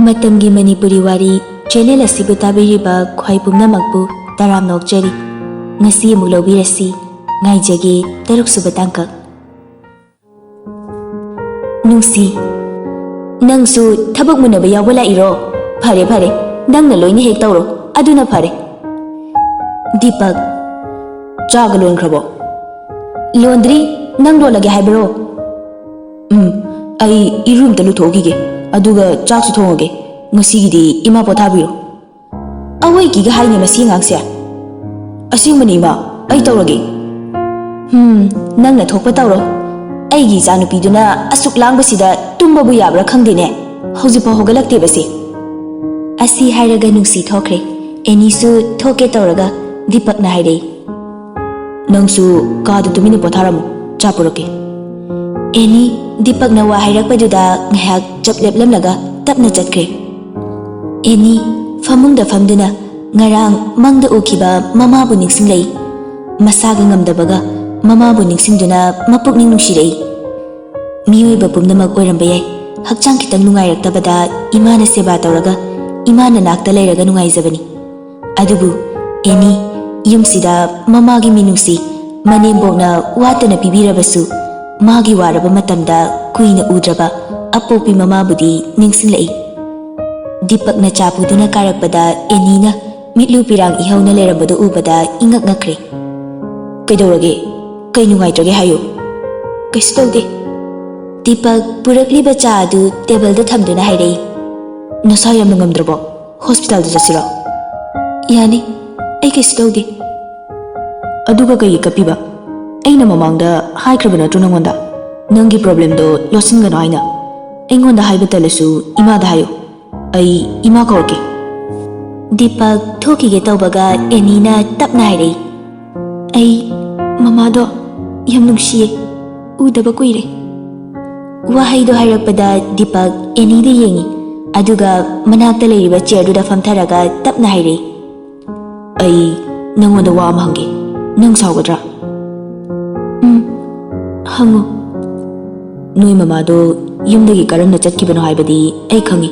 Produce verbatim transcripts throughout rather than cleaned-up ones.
ꯃꯇꯝꯒꯤ ꯃꯅꯤꯄꯨꯔꯤ ꯋꯥꯔꯤ ꯆꯦꯅꯦꯜ ꯑꯁꯤꯕꯨ ꯇꯥꯕꯤꯔꯤꯕ ꯈ꯭ꯋꯥꯏ ꯄꯨꯝꯅꯃꯛꯄꯨ ꯇꯔꯥꯝꯅ ꯑꯣꯛꯆꯔꯤ꯫ ꯉꯁꯤ ꯑꯃꯨꯛ ꯂꯧꯕꯤꯔꯁꯤ꯫ ꯉꯥꯏꯖꯒꯦ, ꯇꯔꯨꯛꯁꯨꯕ ꯇꯥꯡꯀꯛ꯫ ꯅꯨꯡꯁꯤ, ꯅꯪꯁꯨ ꯊꯕꯛ ꯃꯨꯟꯅꯕ ꯌꯥꯎꯕ ꯂꯥꯛꯏꯔꯣ? ꯐꯔꯦ, ꯐꯔꯦ, ꯅꯪꯅ ꯂꯣꯏꯅ ꯍꯦꯛ ꯇꯧꯔꯣ, ꯑꯗꯨꯅ ꯐꯔꯦ꯫ ꯗꯤꯄꯛ, ꯆꯥꯒ ꯂꯣꯟꯈ꯭ꯔꯕꯣ? ꯂꯣꯟꯗ꯭ꯔꯤ, ꯅꯪ ꯂꯣꯜꯂꯒꯦ ꯍꯥꯏꯕ꯭ꯔꯣ? ꯎꯝ, ꯑꯩ ꯏꯔꯨ ꯑꯝꯇ ꯂꯨꯊꯣꯛꯎꯈꯤꯒꯦ, ꯑꯗꯨꯒ ꯆꯥꯛꯁꯨ ꯊꯣꯡꯉꯒꯦ꯫ ꯉꯁꯤꯒꯤꯗꯤ ꯏꯃꯥ ꯄꯣꯊꯥꯕꯤꯔꯣ꯫ ꯑꯋꯣꯏꯒꯤꯒ ꯍꯥꯏꯅꯦ ꯃꯁꯤ ꯑꯉꯥꯡꯁꯦ꯫ ꯑꯁꯦꯡꯕꯅꯤ ꯏꯃꯥ, ꯑꯩ ꯇꯧꯔꯒꯦ꯫ ꯍꯝ, ꯅꯪꯅ ꯊꯣꯛꯄ ꯇꯧꯔꯣ꯫ ꯑꯩꯒꯤ ꯏꯆꯥꯅꯨꯄꯤꯗꯨꯅ ꯑꯁꯨꯛ ꯂꯥꯡꯕꯁꯤꯗ ꯇꯨꯝꯕꯕꯨ ꯌꯥꯕ꯭ꯔꯥ ꯈꯪꯗꯦꯅꯦ꯫ ꯍꯧꯖꯤꯛꯐꯥꯎ ꯍꯧꯒꯠꯂꯛꯇꯦꯕꯁꯦ꯫ ꯑꯁꯤ ꯍꯥꯏꯔꯒ ꯅꯨꯡꯁꯤ ꯊꯣꯛꯈ꯭ꯔꯦ꯫ ꯑꯦꯅꯤꯁꯨ ꯊꯣꯛꯀꯦ ꯇꯧꯔꯒ ꯗꯤꯄꯛꯅ ꯍꯥꯏꯔꯛꯏ꯫ ꯅꯪꯁꯨ ꯀꯥꯗ ꯇꯨꯃꯤꯟꯅ ꯄꯣꯊꯥꯔꯝꯃꯨ, ꯆꯥ ꯄꯨꯔꯛꯀꯦ꯫ ꯑꯦꯅꯤ, ꯗꯤꯄꯛꯅ ꯋꯥ ꯍꯥꯏꯔꯛꯄꯗꯨꯗ ꯉꯥꯏꯍꯥꯛ ꯆꯞ ꯂꯦꯞꯂꯝꯂꯒ ꯇꯞꯅ ꯆꯠꯈ꯭ꯔꯦ꯫ ꯑꯦꯅꯤ, ꯐꯃꯨꯡꯗ ꯐꯝꯗꯨꯅ ꯉꯔꯥꯡ ꯃꯪꯗ ꯎꯈꯤꯕ ꯃꯃꯥꯕꯨ ꯅꯤꯡꯁꯤꯡꯂꯛꯏ꯫ ꯃꯁꯥꯒ ꯉꯝꯗꯕꯒ ꯃꯃꯥꯕꯨ ꯅꯤꯡꯁꯤꯡꯗꯨꯅ ꯃꯄꯨꯛꯅꯤꯡ ꯅꯨꯡꯁꯤꯔꯛꯏ꯫ ꯃꯤꯑꯣꯏꯕ ꯄꯨꯝꯅꯃꯛ ꯑꯣꯏꯔꯝꯕ ꯌꯥꯏ, ꯍꯛꯆꯥꯡ ꯈꯤꯇꯪ ꯅꯨꯡꯉꯥꯏꯔꯛꯇꯕꯗ ꯏꯃꯥꯅ ꯁꯦꯕꯥ ꯇꯧꯔꯒ ꯏꯃꯥꯅ ꯅꯥꯛꯇ ꯂꯩꯔꯒ ꯅꯨꯡꯉꯥꯏꯖꯕꯅꯤ꯫ ꯑꯗꯨꯕꯨ ꯑꯦꯅꯤ ꯌꯨꯝꯁꯤꯗ ꯃꯃꯥꯒꯤ ꯃꯤꯅꯨꯡꯁꯤ ꯃꯅꯦꯝꯕꯣꯛꯅ ꯋꯥꯠꯇꯅ ꯄꯤꯕꯤꯔꯕꯁꯨ, ꯃꯥꯒꯤ ꯋꯥꯔꯕ ꯃꯇꯝꯗ ꯀꯨꯏꯅ ꯎꯗ꯭ꯔꯕ ꯑꯄꯣꯛꯄꯤ ꯃꯃꯥꯕꯨꯗꯤ ꯅꯤꯡꯁꯤꯡꯂꯛꯏ꯫ ꯗꯤꯄꯛꯅ ꯆꯥ ꯄꯨꯗꯨꯅ ꯀꯥꯔꯛꯄꯗ ꯑꯦꯅꯤꯅ ꯃꯤꯠꯂꯨ ꯄꯤꯔꯥꯡ ꯏꯍꯧꯅ ꯂꯩꯔꯝꯕꯗꯨ ꯎꯕꯗ ꯏꯉꯛ ꯉꯛꯈ꯭ꯔꯦ꯫ "ꯀꯩꯗꯧꯔꯒꯦ? ꯀꯩ ꯅꯨꯡꯉꯥꯏꯇ꯭ꯔꯒꯦ ꯍꯥꯏꯌꯨ?" "ꯀꯩꯁꯨ ꯇꯧꯗꯦ꯫" ꯗꯤꯄꯛ ꯄꯨꯔꯛꯂꯤꯕ ꯆꯥ ꯑꯗꯨ ꯇꯦꯕꯜꯗ ꯊꯝꯗꯨꯅ ꯍꯥꯏꯔꯛꯏ꯫ "ꯅꯁꯥ ꯌꯥꯝꯅ ꯉꯝꯗ꯭ꯔꯕꯣ? ꯍꯣꯁꯄꯤꯇꯥꯜꯗ ꯆꯠꯁꯤꯔꯣ?" "ꯌꯥꯅꯤ, ꯑꯩ ꯀꯩꯁꯨ ꯇꯧꯗꯦ꯫" "ꯑꯗꯨꯒ ꯀꯩꯒꯤ ꯀꯞꯄꯤꯕ? ꯑꯩꯅ ꯃꯃꯥꯡꯗ ꯍꯥꯏꯈ꯭ꯔꯕ ꯅꯠꯇ꯭ꯔꯣ ꯅꯪꯉꯣꯟꯗ, ꯅꯪꯒꯤ ꯄ꯭ꯔꯣꯕ꯭ꯂꯦꯝꯗꯣ ꯂꯣꯠꯁꯤꯟꯒꯅꯣ ꯍꯥꯏꯅ? ꯑꯩꯉꯣꯟꯗ ꯍꯥꯏꯕ ꯇꯜꯂꯁꯨ ꯏꯃꯥꯗ ꯍꯥꯏꯌꯨ꯫ ꯑꯩ ꯏꯃꯥ ꯀꯧꯔꯛꯀꯦ꯫" ꯗꯤꯄꯛ ꯊꯣꯛꯈꯤꯒꯦ ꯇꯧꯕꯒ ꯑꯦꯅꯤꯅ ꯇꯞꯅ ꯍꯥꯏꯔꯛꯏ꯫ "ꯑꯩ ꯃꯃꯥꯗꯣ ꯌꯥꯝ ꯅꯨꯡꯁꯤꯌꯦ, ꯎꯗꯕ ꯀꯨꯏꯔꯦ꯫" ꯋꯥꯍꯩꯗꯣ ꯍꯥꯏꯔꯛꯄꯗ ꯗꯤꯄꯛ ꯑꯦꯅꯤꯗ ꯌꯦꯡꯉꯤ, ꯑꯗꯨꯒ ꯃꯅꯥꯛꯇ ꯂꯩꯔꯤꯕ ꯆꯤꯌꯔꯗꯨꯗ ꯐꯝꯊꯔꯒ ꯇꯞꯅ ꯍꯥꯏꯔꯛꯏ꯫ "ꯑꯩ ꯅꯪꯉꯣꯟꯗ ꯋꯥ ꯑꯃ ꯍꯪꯒꯦ, ꯅꯪ ꯁꯥꯎꯒꯗ꯭ꯔꯥ?" "ꯎꯝ, ꯍꯪꯉꯨ꯫" "ꯅꯣꯏ ꯃꯃꯥꯗꯣ ꯌꯨꯝꯗꯒꯤ ꯀꯔꯝꯅ ꯆꯠꯈꯤꯕꯅꯣ ꯍꯥꯏꯕꯗꯤ ꯑꯩ ꯈꯪꯉꯤ꯫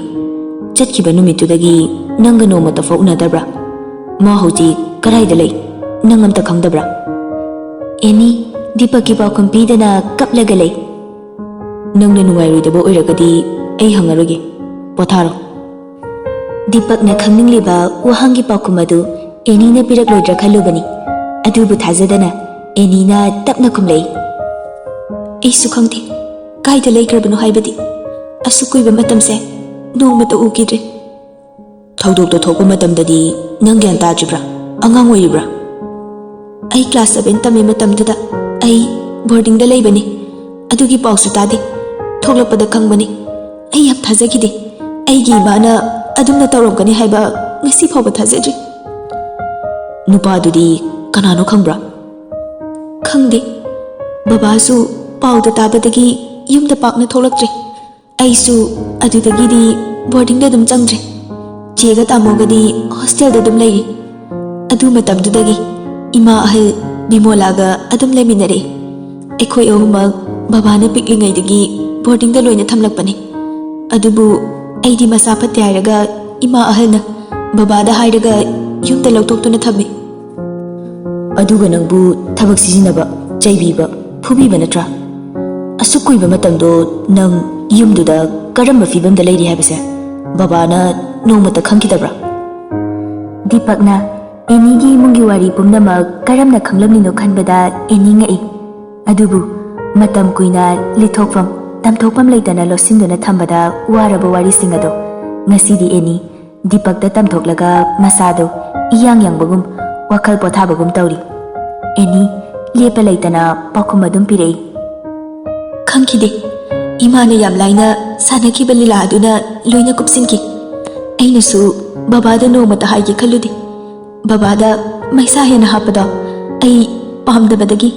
ꯆꯠꯈꯤꯕ ꯅꯨꯃꯤꯠꯇꯨꯗꯒꯤ ꯅꯪꯒ ꯅꯣꯡꯃꯇ ꯐꯥꯎ ꯎꯅꯗꯕ꯭ꯔꯥ? ꯃꯥ ꯍꯧꯖꯤꯛ ꯀꯗꯥꯏꯗ ꯂꯩ? ꯅꯪ ꯑꯝꯇ ꯈꯪꯗꯕ꯭ꯔꯥ? ꯑꯦꯅꯤ, ꯗꯤꯄꯛꯀꯤ ꯄꯥꯎꯈꯨꯝ ꯄꯤꯗꯅ ꯀꯞꯂꯒ ꯂꯩ꯫ ꯅꯪꯅ ꯅꯨꯡꯉꯥꯏꯔꯣꯏꯗꯕ ꯑꯣꯏꯔꯒꯗꯤ ꯑꯩ ꯍꯪꯉꯔꯣꯏꯒꯦ꯫ ꯄꯣꯊꯥꯔꯣ꯫ ꯗꯤꯄꯛꯅ ꯈꯪꯅꯤꯡꯂꯤꯕ ꯋꯥꯍꯪꯒꯤ ꯄꯥꯎꯈꯨꯝ ꯑꯗꯨ ꯑꯦꯅꯤꯅ ꯄꯤꯔꯛꯂꯣꯏꯗ꯭ꯔꯥ ꯈꯜꯂꯨꯕꯅꯤ꯫ ꯑꯗꯨꯕꯨ ꯊꯥꯖꯗꯅ ꯑꯦꯅꯤꯅ ꯇꯞꯅ ꯈꯨꯝꯂꯛꯏ꯫ ꯑꯩꯁꯨ ꯈꯪꯗꯦ ꯀꯥꯏꯗ ꯂꯩꯈ꯭ꯔꯕꯅꯣ ꯍꯥꯏꯕꯗꯤ꯫ ꯑꯁꯨꯛ ꯀꯨꯏꯕ ꯃꯇꯝꯁꯦ ꯅꯣꯡꯃꯇ ꯎꯈꯤꯗ꯭ꯔꯦ꯫ ꯊꯧꯗꯣꯛꯇꯣ ꯊꯣꯛꯄ ꯃꯇꯝꯗꯗꯤ ꯅꯪ ꯒ꯭ꯌꯥꯟ ꯇꯥꯗ꯭ꯔꯤꯕ꯭ꯔꯥ? ꯑꯉꯥꯡ ꯑꯣꯏꯔꯤꯕ꯭ꯔꯥ? ꯑꯩ ꯀ꯭ꯂꯥꯁ ꯁꯚꯦꯟ ꯇꯝꯃꯤ ꯃꯇꯝꯗꯨꯗ ꯑꯩ ꯕꯣꯔꯗꯤꯡꯗ ꯂꯩꯕꯅꯤ꯫ ꯑꯗꯨꯒꯤ ꯄꯥꯎꯁꯨ ꯇꯥꯗꯦ꯫ ꯊꯣꯛꯂꯛꯄꯗ ꯈꯪꯕꯅꯤ꯫ ꯑꯩ ꯌꯥꯝ ꯊꯥꯖꯈꯤꯗꯦ꯫ ꯑꯩꯒꯤ ꯏꯃꯥꯅ ꯑꯗꯨꯝꯅ ꯇꯧꯔꯝꯒꯅꯤ ꯍꯥꯏꯕ ꯉꯁꯤ ꯐꯥꯎꯕ ꯊꯥꯖꯗ꯭ꯔꯤ꯫ ꯅꯨꯄꯥꯗꯨꯗꯤ ꯀꯅꯥꯅꯣ ꯈꯪꯕ꯭ꯔꯥ? ꯈꯪꯗꯦ꯫ ꯕꯕꯥꯁꯨ ꯄꯥꯎꯗ ꯇꯥꯕꯗꯒꯤ ꯌꯨꯝꯗ ꯄꯥꯛꯅ ꯊꯣꯛꯂꯛꯇ꯭ꯔꯦ꯫ ꯑꯩꯁꯨ ꯑꯗꯨꯗꯒꯤꯗꯤ ꯕꯣꯔꯗꯤꯡꯗ ꯑꯗꯨꯝ ꯆꯪꯗ꯭ꯔꯦ꯫ ꯆꯦꯒ ꯇꯥꯃꯣꯒꯗꯤ ꯍꯣꯁꯇꯦꯜꯗ ꯑꯗꯨꯝ ꯂꯩꯔꯤ꯫ ꯑꯗꯨ ꯃꯇꯝꯗꯨꯗꯒꯤ ꯏꯃꯥ ꯑꯍꯜ ꯕꯤꯃꯣꯂꯥꯒ ꯑꯗꯨꯝ ꯂꯩꯃꯤꯟꯅꯔꯛꯏ꯫ ꯑꯩꯈꯣꯏ ꯑꯍꯨꯝꯃꯛ ꯕꯕꯥꯅ ꯄꯤꯛꯂꯤꯉꯩꯗꯒꯤ ꯕꯣꯔꯗꯤꯡꯗ ꯂꯣꯏꯅ ꯊꯝꯂꯛꯄꯅꯤ꯫ ꯑꯗꯨꯕꯨ ꯑꯩꯗꯤ ꯃꯁꯥ ꯐꯠꯇꯦ ꯍꯥꯏꯔꯒ ꯏꯃꯥ ꯑꯍꯜꯅ ꯕꯕꯥꯗ ꯍꯥꯏꯔꯒ ꯌꯨꯝꯗ ꯂꯧꯊꯣꯛꯇꯨꯅ ꯊꯝꯃꯤ꯫ ꯑꯗꯨꯒ ꯅꯪꯕꯨ ꯊꯕꯛ ꯁꯤꯖꯤꯟꯅꯕ, ꯆꯩꯕꯤꯕ, ꯐꯨꯕꯤꯕ ꯅꯠꯇ꯭ꯔꯥ? ꯑꯁꯨꯛ ꯀꯨꯏꯕ ꯃꯇꯝꯗꯣ ꯅꯪ ꯌꯨꯝꯗꯨꯗ ꯀꯔꯝꯕ ꯐꯤꯕꯝꯗ ꯂꯩꯔꯤ ꯍꯥꯏꯕꯁꯦ ꯕꯕꯥꯅ ꯅꯣꯡꯃꯇ ꯈꯪꯈꯤꯗꯕ꯭ꯔꯥ? ꯗꯤꯄꯛꯅ ꯑꯦꯅꯤꯒꯤ ꯏꯃꯨꯡꯒꯤ ꯋꯥꯔꯤ ꯄꯨꯝꯅꯃꯛ ꯀꯔꯝꯅ ꯈꯪꯂꯝꯂꯤꯅꯣ ꯈꯟꯕꯗ ꯑꯦꯅꯤ ꯉꯛꯏ꯫ ꯑꯗꯨꯕꯨ ꯃꯇꯝ ꯀꯨꯏꯅ ꯂꯤꯊꯣꯛꯐꯝ, ꯇꯝꯊꯣꯛꯐꯝ ꯂꯩꯇꯅ ꯂꯣꯠꯁꯤꯟꯗꯨꯅ ꯊꯝꯕꯗ ꯋꯥꯔꯕ ꯋꯥꯔꯤꯁꯤꯡ ꯑꯗꯣ ꯉꯁꯤꯗꯤ ꯑꯦꯅꯤ ꯗꯤꯄꯛꯇ ꯇꯝꯊꯣꯛꯂꯒ ꯃꯁꯥꯗꯨ ꯏꯌꯥꯡ ꯌꯥꯡꯕꯒꯨꯝ, ꯋꯥꯈꯜ ꯄꯣꯊꯥꯕꯒꯨꯝ ꯇꯧꯔꯤ꯫ ꯑꯦꯅꯤ ꯂꯦꯞꯄ ꯂꯩꯇꯅ ꯄꯥꯎꯈꯨꯝ ꯑꯗꯨꯝ ꯄꯤꯔꯛꯏ꯫ ꯈꯪꯈꯤꯗꯦ꯫ ꯏꯃꯥꯅ ꯌꯥꯝ ꯂꯥꯏꯅ ꯁꯥꯟꯅꯈꯤꯕ ꯂꯤꯂꯥ ꯑꯗꯨꯅ ꯂꯣꯏꯅ ꯀꯨꯞꯁꯤꯟꯈꯤ꯫ ꯑꯩꯅꯁꯨ ꯕꯕꯥꯗ ꯅꯣꯡꯃꯇ ꯍꯥꯏꯒꯦ ꯈꯜꯂꯨꯗꯦ꯫ ꯕꯕꯥꯗ ꯃꯩꯁꯥ ꯍꯦꯟꯅ ꯍꯥꯞꯄꯗꯣ ꯑꯩ ꯄꯥꯝꯗꯕꯗꯒꯤ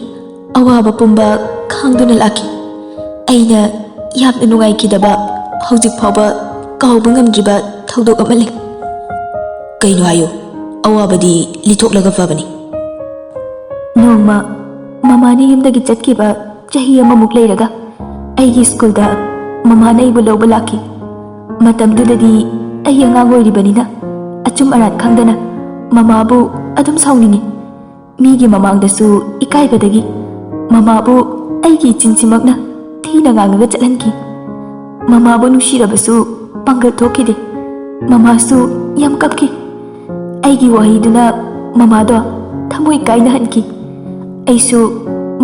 ꯑꯋꯥꯕ ꯄꯨꯝꯕ ꯈꯥꯡꯗꯨꯅ ꯂꯥꯛꯈꯤ꯫ ꯑꯩꯅ ꯌꯥꯝꯅ ꯅꯨꯡꯉꯥꯏꯈꯤꯗꯕ, ꯍꯧꯖꯤꯛ ꯐꯥꯎꯕ ꯀꯥꯎꯕ ꯉꯝꯗ꯭ꯔꯤꯕ ꯊꯧꯗꯣꯛ ꯑꯃ ꯂꯩ꯫ ꯀꯩꯅꯣ ꯍꯥꯏꯌꯨ, ꯑꯋꯥꯕꯗꯤ ꯂꯤꯊꯣꯛꯂꯒ ꯐꯕꯅꯤ꯫ ꯅꯣꯡꯃ ꯃꯃꯥꯅ ꯌꯨꯝꯗꯒꯤ ꯆꯠꯈꯤꯕ ꯆꯍꯤ ꯑꯃꯃꯨꯛ ꯂꯩꯔꯒ ꯑꯩꯒꯤ ꯁ꯭ꯀꯨꯜꯗ ꯃꯃꯥꯅ ꯑꯩꯕꯨ ꯂꯧꯕ ꯂꯥꯛꯈꯤ꯫ ꯃꯇꯝꯗꯨꯗꯗꯤ ꯑꯩ ꯑꯉꯥꯡ ꯑꯣꯏꯔꯤꯕꯅꯤꯅ ꯑꯆꯨꯝ ꯑꯔꯥꯟ ꯈꯪꯗꯅ ꯃꯃꯥꯕꯨ ꯑꯗꯨꯝ ꯁꯥꯎꯅꯤꯡꯉꯤ꯫ ꯃꯤꯒꯤ ꯃꯃꯥꯡꯗꯁꯨ ꯏꯀꯥꯏꯕꯗꯒꯤ ꯃꯃꯥꯕꯨ ꯑꯩꯒꯤ ꯏꯆꯤꯟꯁꯤꯃꯛꯅ ꯊꯤꯅ ꯉꯥꯡꯉꯒ ꯆꯠꯍꯟꯈꯤ꯫ ꯃꯃꯥꯕꯨ ꯅꯨꯡꯁꯤꯔꯕꯁꯨ ꯄꯥꯡꯒꯜ ꯊꯣꯛꯈꯤꯗꯦ꯫ ꯃꯃꯥꯁꯨ ꯌꯥꯝ ꯀꯞꯈꯤ꯫ ꯑꯩꯒꯤ ꯋꯥꯍꯩꯗꯨꯅ ꯃꯃꯥꯗꯣ ꯊꯃꯣꯏ ꯀꯥꯏꯅꯍꯟꯈꯤ꯫ ꯑꯩꯁꯨ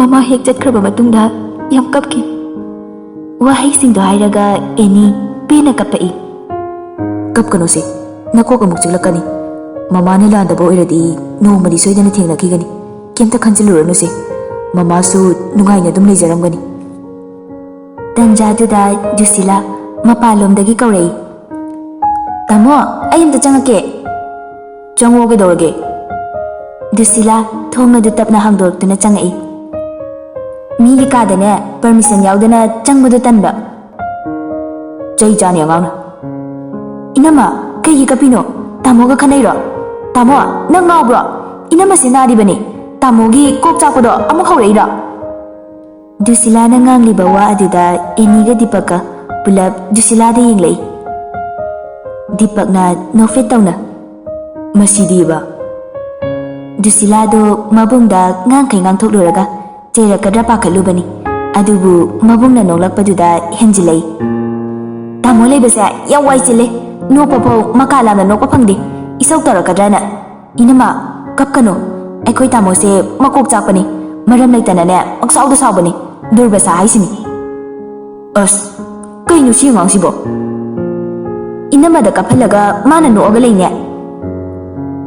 ꯃꯃꯥ ꯍꯦꯛ ꯆꯠꯈ꯭ꯔꯕ ꯃꯇꯨꯡꯗ ꯌꯥꯝ ꯀꯞꯈꯤ꯫ ꯋꯥꯍꯩꯁꯤꯡꯗꯣ ꯍꯥꯏꯔꯒ ꯑꯦꯅꯤ ꯄꯦꯟꯅ ꯀꯞꯄꯛꯏ꯫ "ꯀꯞꯀꯅꯨꯁꯦ, ꯅꯀꯣꯛ ꯑꯃꯨꯛ ꯆꯤꯛꯂꯛꯀꯅꯤ꯫ ꯃꯃꯥꯅ ꯂꯥꯟꯗꯕ ꯑꯣꯏꯔꯗꯤ ꯅꯣꯡꯃꯗꯤ ꯁꯣꯏꯗꯅ ꯊꯦꯡꯅꯈꯤꯒꯅꯤ꯫ ꯀꯩꯝꯇ ꯈꯟꯖꯤꯜꯂꯨꯔꯅꯨꯁꯦ꯫ ꯃꯃꯥꯁꯨ ꯅꯨꯡꯉꯥꯏꯅ ꯑꯗꯨꯝ ꯂꯩꯖꯔꯝꯒꯅꯤ꯫" ꯇꯟꯖꯥꯗꯨꯗ ꯖꯨꯁꯤꯂꯥ ꯃꯄꯥꯟꯂꯣꯝꯗꯒꯤ ꯀꯧꯔꯛꯏ, "ꯇꯥꯃꯣ, ꯑꯩ ꯑꯝꯇ ꯆꯪꯉꯛꯀꯦ꯫" "ꯆꯪꯉꯣ, ꯀꯩꯗꯧꯔꯒꯦ?" ꯖꯨꯁꯤꯂꯥ ꯊꯣꯡ ꯑꯗꯨ ꯇꯞꯅ ꯍꯥꯡꯗꯣꯔꯛꯇꯨꯅ ꯆꯪꯉꯛꯏ꯫ "ꯃꯤꯒꯤ ꯀꯥꯗꯅꯦ ꯄꯔꯃꯤꯁꯟ ꯌꯥꯎꯗꯅ ꯆꯪꯕꯗꯣ ꯇꯟꯕ꯫" "ꯆꯩ ꯆꯥꯅꯤ ꯑꯉꯥꯡꯅ꯫" "ꯏꯅꯝꯃ, ꯀꯩꯒꯤ ꯀꯞꯄꯤꯅꯣ? ꯇꯥꯃꯣꯒ ꯈꯟꯅꯩꯔꯣ? ꯇꯥꯃꯣ, ꯅꯪ ꯉꯥꯎꯕ꯭ꯔꯣ? ꯏꯅꯝꯃꯁꯦ ꯅꯥꯔꯤꯕꯅꯤ꯫ ꯇꯥꯃꯣꯒꯤ ꯀꯣꯛ ꯆꯥꯛꯄꯗꯣ ꯑꯃꯨꯛ ꯍꯧꯔꯛꯏꯔꯣ?" ꯖꯨꯁꯤꯂꯥꯅ ꯉꯥꯡꯂꯤꯕ ꯋꯥ ꯑꯗꯨꯗ ꯑꯦꯅꯤꯒ ꯗꯤꯄꯛꯀ ꯄꯨꯂꯞ ꯖꯨꯁꯤꯂꯥꯗ ꯌꯦꯡꯂꯛꯏ꯫ ꯗꯤꯄꯛꯅ ꯅꯣꯛꯐꯦꯠ ꯇꯧꯅ, "ꯃꯁꯤꯗꯤꯕ?" ꯖꯨꯁꯤꯂꯥꯗꯣ ꯃꯕꯨꯡꯗ ꯉꯥꯡꯈꯩ ꯉꯥꯡꯊꯣꯛꯂꯨꯔꯒ ꯆꯩꯔꯛꯀꯗ꯭ꯔꯥ ꯄꯥꯈꯠꯂꯨꯕꯅꯤ꯫ ꯑꯗꯨꯕꯨ ꯃꯕꯨꯡꯅ ꯅꯣꯛꯂꯛꯄꯗꯨꯗ ꯍꯦꯟꯖꯤꯜꯂꯛꯏ꯫ "ꯇꯥꯃꯣ ꯂꯩꯕꯁꯦ ꯌꯥꯝ ꯋꯥꯏ ꯆꯤꯜꯂꯦ꯫ ꯅꯣꯛꯄ ꯐꯥꯎ ꯃꯀꯥ ꯂꯥꯝꯅ ꯅꯣꯛꯄ ꯐꯪꯗꯦ꯫ ꯏꯁꯧ ꯇꯧꯔꯛꯀꯗ꯭ꯔꯥꯅ꯫" "ꯏꯅꯝꯃ, ꯀꯞꯀꯅꯨ꯫ ꯑꯩꯈꯣꯏ ꯇꯥꯃꯣꯁꯦ ꯃꯀꯣꯛ ꯆꯥꯛꯄꯅꯤ꯫ ꯃꯔꯝ ꯂꯩꯇꯅꯅꯦ ꯄꯪꯁꯥꯎꯗ ꯁꯥꯎꯕꯅꯤ꯫ ꯗꯨꯔꯕꯁꯥ ꯍꯥꯏꯁꯤꯅꯤ꯫" "ꯑꯁ, ꯀꯩꯅꯣ ꯁꯤ ꯑꯉꯥꯡꯁꯤꯕꯣ? ꯏꯅꯝꯃꯗ ꯀꯞꯍꯜꯂꯒ ꯃꯥꯅ ꯅꯣꯛꯑꯒ ꯂꯩꯅꯦ꯫"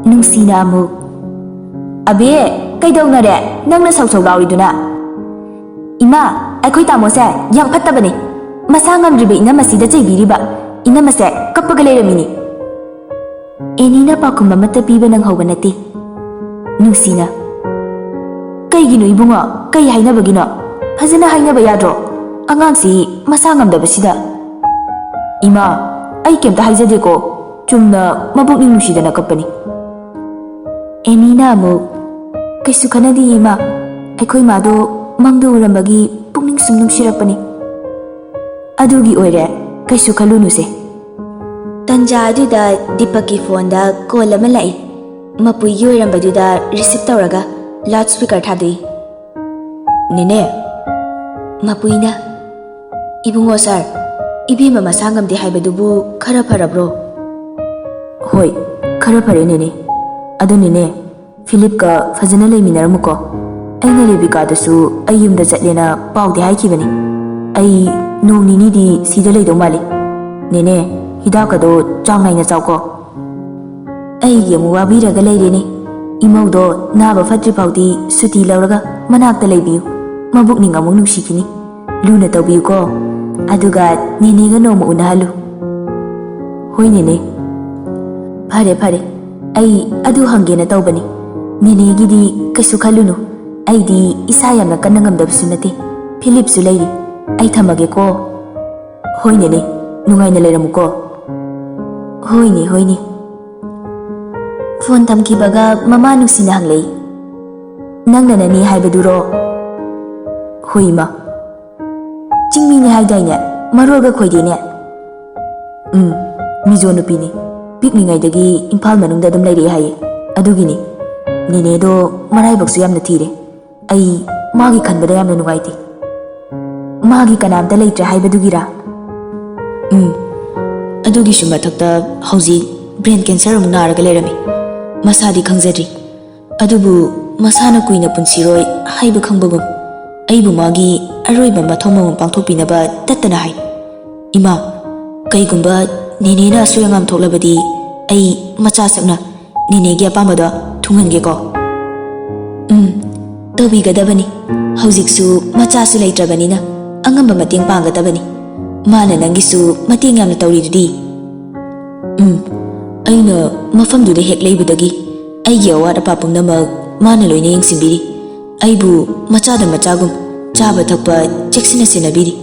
ꯅꯨꯡꯁꯤꯅ ꯑꯃꯨꯛ, "ꯑꯕꯦ, ꯀꯩꯗꯧꯅꯔꯦ? ꯅꯪꯅ ꯁꯧ ꯁꯧ ꯂꯥꯎꯔꯤꯗꯨꯅ?" "ꯏꯃꯥ, ꯑꯩꯈꯣꯏ ꯇꯥꯃꯣꯁꯦ ꯌꯥꯝ ꯐꯠꯇꯕꯅꯤ꯫ ꯃꯁꯥ ꯉꯝꯗ꯭ꯔꯤꯕ ꯏꯅꯝꯃꯁꯤꯗ ꯆꯩꯕꯤꯔꯤꯕ꯫ ꯏꯅꯝꯃꯁꯦ ꯀꯞꯄꯒ ꯂꯩꯔꯝꯃꯤꯅꯤ꯫" ꯑꯦꯅꯤꯅ ꯄꯥꯎꯈꯨꯝ ꯑꯃꯠꯇ ꯄꯤꯕ ꯅꯪꯍꯧꯕ ꯅꯠꯇꯦ꯫ ꯅꯨꯡꯁꯤꯅ, "ꯀꯩꯒꯤꯅꯣ ꯏꯕꯨꯡꯉꯣ? ꯀꯩ ꯍꯥꯏꯅꯕꯒꯤꯅꯣ? ꯐꯖꯅ ꯍꯥꯏꯅꯕ ꯌꯥꯗ꯭ꯔꯣ? ꯑꯉꯥꯡꯁꯤ ꯃꯁꯥ ꯉꯝꯗꯕꯁꯤꯗ꯫" "ꯏꯃꯥ, ꯑꯩ ꯀꯩꯝꯇ ꯍꯥꯏꯖꯗꯦꯀꯣ꯫ ꯆꯨꯝꯅ ꯃꯕꯨꯛꯅꯤꯡ ꯅꯨꯡꯁꯤꯗꯅ ꯀꯞꯄꯅꯤ꯫" ꯑꯦꯅꯤꯅ ꯑꯃꯨꯛ, "ꯀꯩꯁꯨ ꯈꯟꯅꯗꯤꯌꯦ ꯏꯃꯥ꯫ ꯑꯩꯈꯣꯏ ꯃꯥꯗꯣ ꯃꯪꯗ ꯎꯔꯝꯕꯒꯤ ꯄꯨꯛꯅꯤꯡ ꯁꯨꯝ ꯅꯨꯡꯁꯤꯔꯛꯄꯅꯤ꯫ ꯑꯗꯨꯒꯤ ꯑꯣꯏꯔꯦ, ꯀꯩꯁꯨ ꯈꯜꯂꯨꯅꯨꯁꯦ꯫" ꯇꯟꯖꯥ ꯑꯗꯨꯗ ꯗꯤꯄꯛꯀꯤ ꯐꯣꯟꯗ ꯀꯣꯜ ꯑꯃ ꯂꯥꯛꯏ꯫ ꯃꯄꯨꯏꯒꯤ ꯑꯣꯏꯔꯝꯕꯗꯨꯗ ꯔꯤꯁꯤꯞ ꯇꯧꯔꯒ ꯂꯥꯎꯗ ꯁ꯭ꯄꯤꯀꯔ ꯊꯥꯗꯣꯛꯏ꯫ "ꯅꯦꯅꯦ?" ꯃꯄꯨꯏꯅ, "ꯏꯕꯨꯡꯉꯣ ꯁꯥꯔ, ꯏꯕꯦꯝꯃ ꯃꯁꯥ ꯉꯝꯗꯦ ꯍꯥꯏꯕꯗꯨꯕꯨ ꯈꯔ ꯐꯔꯕ꯭ꯔꯣ?" "ꯍꯣꯏ, ꯈꯔ ꯐꯔꯦ ꯅꯦꯅꯦ꯫ ꯑꯗꯨ ꯅꯦꯅꯦ, ꯐꯤꯂꯤꯞꯀ ꯐꯖꯅ ꯂꯩꯃꯤꯟꯅꯔꯝꯃꯨꯀꯣ꯫ ꯑꯩꯅ ꯔꯦꯕꯤꯀꯥꯗꯁꯨ ꯑꯩ ꯌꯨꯝꯗ ꯆꯠꯂꯦꯅ ꯄꯥꯎꯗꯤ ꯍꯥꯏꯈꯤꯕꯅꯤ꯫ ꯑꯩ ꯅꯣꯡ ꯅꯤꯅꯤꯗꯤ ꯁꯤꯗ ꯂꯩꯗꯧ ꯃꯥꯜꯂꯤ꯫ ꯅꯦꯅꯦ, ꯍꯤꯗꯥꯛꯀꯗꯣ ꯆꯥꯡ ꯅꯥꯏꯅ ꯆꯥꯎꯀꯣ꯫" ꯑꯩꯒꯤ ꯑꯃꯨꯛ ꯋꯥꯕꯤꯔꯒ ꯂꯩꯔꯦꯅꯦ꯫ ꯏꯃꯧꯗꯣ ꯅꯥꯕ ꯐꯠꯇ꯭ꯔꯤ ꯐꯥꯎꯗꯤ ꯁꯨꯇꯤ ꯂꯧꯔꯒ ꯃꯅꯥꯛꯇ ꯂꯩꯕꯤꯌꯨ꯫ ꯃꯕꯨꯛꯅꯤꯡ ꯑꯃꯨꯛ ꯅꯨꯡꯁꯤꯈꯤꯅꯤ꯫ ꯂꯨꯅ ꯇꯧꯕꯤꯌꯨꯀꯣ꯫ ꯑꯗꯨꯒ ꯅꯦꯅꯦꯒ ꯅꯣꯡꯃ ꯎꯅꯍꯜꯂꯨ꯫ "ꯍꯣꯏ ꯅꯦꯅꯦ꯫" "ꯐꯔꯦ, ꯐꯔꯦ꯫ ꯑꯩ ꯑꯗꯨ ꯍꯪꯒꯦꯅ ꯇꯧꯕꯅꯤ꯫ ꯅꯦꯅꯦꯒꯤꯗꯤ ꯀꯩꯁꯨ ꯈꯜꯂꯨꯅꯨ꯫ ꯑꯩꯗꯤ ꯏꯁꯥ ꯌꯥꯝꯅ ꯀꯟꯅ ꯉꯝꯗꯕꯁꯨ ꯅꯠꯇꯦ꯫ ꯐꯤꯂꯤꯞꯁꯨ ꯂꯩꯔꯤ꯫ ꯑꯩ ꯊꯝꯃꯒꯦꯀꯣ꯫" "ꯍꯣꯏ ꯅꯦꯅꯦ, ꯅꯨꯡꯉꯥꯏꯅ ꯂꯩꯔꯝꯃꯨꯀꯣ꯫" "ꯍꯣꯏꯅꯦ, ꯍꯣꯏꯅꯦ꯫" ꯐꯣꯟ ꯊꯝꯈꯤꯕꯒ ꯃꯃꯥ ꯅꯨꯡꯁꯤꯅ ꯍꯪꯂꯛꯏ, "ꯅꯪꯅ ꯅꯅꯦ ꯍꯥꯏꯕꯗꯨꯔꯣ?" "ꯍꯣꯏ ꯏꯃꯥ꯫" "ꯆꯤꯡꯃꯤꯅꯦ ꯍꯥꯏꯗꯥꯏꯅꯦ? ꯃꯔꯣꯜꯒ ꯈꯣꯏꯗꯦꯅꯦ?" "ꯎꯝ, ꯃꯤꯖꯣ ꯅꯨꯄꯤꯅꯤ꯫ ꯄꯤꯛꯂꯤꯉꯩꯗꯒꯤ ꯏꯝꯐꯥꯜ ꯃꯅꯨꯡꯗ ꯑꯗꯨꯝ ꯂꯩꯔꯛꯑꯦ ꯍꯥꯏꯌꯦ꯫ ꯑꯗꯨꯒꯤꯅꯤ꯫ ꯅꯦꯅꯦꯗꯣ ꯃꯔꯥꯏꯕꯛꯁꯨ ꯌꯥꯝꯅ ꯊꯤꯔꯦ꯫ ꯑꯩ ꯃꯥꯒꯤ ꯈꯟꯕꯗ ꯌꯥꯝꯅ ꯅꯨꯡꯉꯥꯏꯇꯦ꯫" "ꯃꯥꯒꯤ ꯀꯅꯥꯝꯇ ꯂꯩꯇ꯭ꯔꯦ ꯍꯥꯏꯕꯗꯨꯒꯤꯔꯥ?" "ꯎꯝ꯫ ꯑꯗꯨꯒꯤꯁꯨ ꯃꯊꯛꯇ ꯍꯧꯖꯤꯛ ꯕ꯭ꯔꯦꯟ ꯀꯦꯟꯁꯔ ꯑꯃꯨꯛ ꯅꯥꯔꯒ ꯂꯩꯔꯝꯃꯤ꯫ ꯃꯁꯥꯗꯤ ꯈꯪꯖꯗ꯭ꯔꯤ꯫ ꯑꯗꯨꯕꯨ ꯃꯁꯥꯅ ꯀꯨꯏꯅ ꯄꯨꯟꯁꯤꯔꯣꯏ ꯍꯥꯏꯕ ꯈꯪꯕꯒꯨꯝ, ꯑꯩꯕꯨ ꯃꯥꯒꯤ ꯑꯔꯣꯏꯕ ꯃꯊꯧ ꯃꯉꯝ ꯄꯥꯡꯊꯣꯛꯄꯤꯅꯕ ꯇꯠꯇꯅ ꯍꯥꯏ꯫ ꯏꯃꯥ, ꯀꯩꯒꯨꯝꯕ ꯅꯦꯅꯦꯅ ꯑꯁꯣꯏ ꯑꯉꯥꯝ ꯊꯣꯛꯂꯕꯗꯤ ꯑꯩ ꯃꯆꯥ ꯁꯛꯅ ꯅꯦꯅꯦꯒꯤ ꯑꯄꯥꯝꯕꯗꯣ ꯊꯨꯡꯍꯟꯒꯦꯀꯣ꯫" "ꯎꯝ, ꯇꯧꯕꯤꯒꯗꯕꯅꯤ꯫ ꯍꯧꯖꯤꯛꯁꯨ ꯃꯆꯥꯁꯨ ꯂꯩꯇ꯭ꯔꯕꯅꯤꯅ ꯑꯉꯝꯕ ꯃꯇꯦꯡ ꯄꯥꯡꯒꯗꯕꯅꯤ꯫ ꯃꯥꯅ ꯅꯪꯒꯤꯁꯨ ꯃꯇꯦꯡ ꯌꯥꯝꯅ ꯇꯧꯔꯤꯗꯨꯗꯤ꯫" "ꯎꯝ, ꯑꯩꯅ ꯃꯐꯝꯗꯨꯗ ꯍꯦꯛ ꯂꯩꯕꯗꯒꯤ ꯑꯩꯒꯤ ꯑꯋꯥꯠ ꯑꯄꯥ ꯄꯨꯝꯅꯃꯛ ꯃꯥꯅ ꯂꯣꯏꯅ ꯌꯦꯡꯁꯤꯟꯕꯤꯔꯤ꯫ ꯑꯩꯕꯨ ꯃꯆꯥꯗ ꯃꯆꯥꯒꯨꯝ ꯆꯥꯕ ꯊꯛꯄ ꯆꯦꯛꯁꯤꯟꯅ ꯁꯦꯟꯅꯕꯤꯔꯤ꯫"